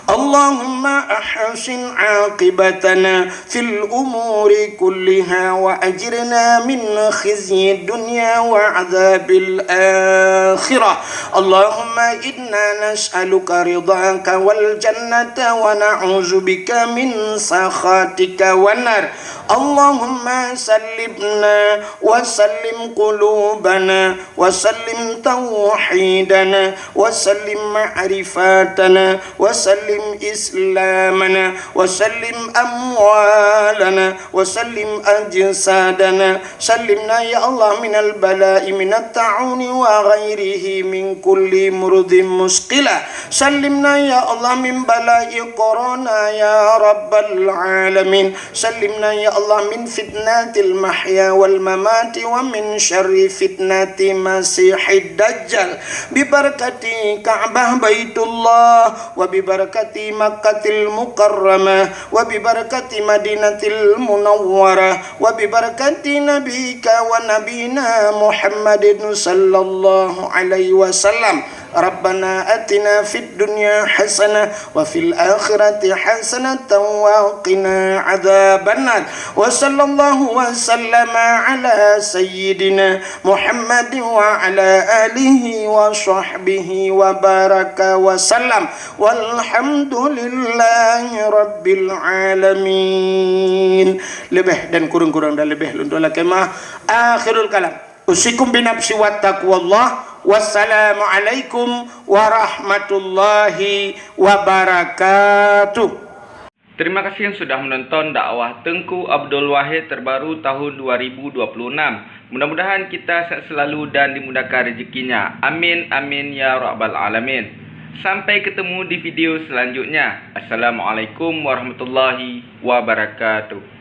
Allahumma ahsin aqibatana fil umuri kulliha wa ajirna min khizyi dunya wa adzabil akhirah. Allahumma inna nas'aluka ridhaka wal jannata wa na'udzubika min sakhatika wan nar. Allahumma sallimna wa sallim qulubana wa sallim tauhidana wa sallim ma'rifatana wa sallim islamana wa sallim amwalana wa sallim ajsadana. Sallimna ya Allah minal bala'i minat ta'uni wa ghairihi min kulli murdhin musqila. Sallimna ya Allah min bala'i corona ya rabbal alamin. Sallimna ya Allah min fitnatil mahya wal mamati wa min syarri fitnati masihid dajjal. Bibarakati Ka'bah Baitullah, wa bibarakati Makkatil Mukarramah, wa bibarakati Madinatil Munawwarah, wa bibarakati nabika wa nabina Muhammadin sallallahu alaihi wasallam. Rabbana atina fid dunya hasanah wa fil akhirati hasanatan wa qina adzabannar. Wa sallallahu wa sallama ala sayyidina Muhammadin wa ala alihi wa sahbihi wa baraka wa sallam. Walhamdulillahi rabbil alamin. Leubeh dan kureueng-kureueng dan leubeh lôn tuan lakée meu'ah. Akhirul kalam. Usikum binafsi wa taqwallah. Wassalamualaikum warahmatullahi wabarakatuh. Terima kasih yang sudah menonton dakwah Teungku Abdul Wahid terbaru tahun dua ribu dua puluh enam. Mudah-mudahan kita sehat selalu dan dimudahkan rezekinya. Amin, amin, ya rabbal alamin. Sampai ketemu di video selanjutnya. Assalamualaikum warahmatullahi wabarakatuh.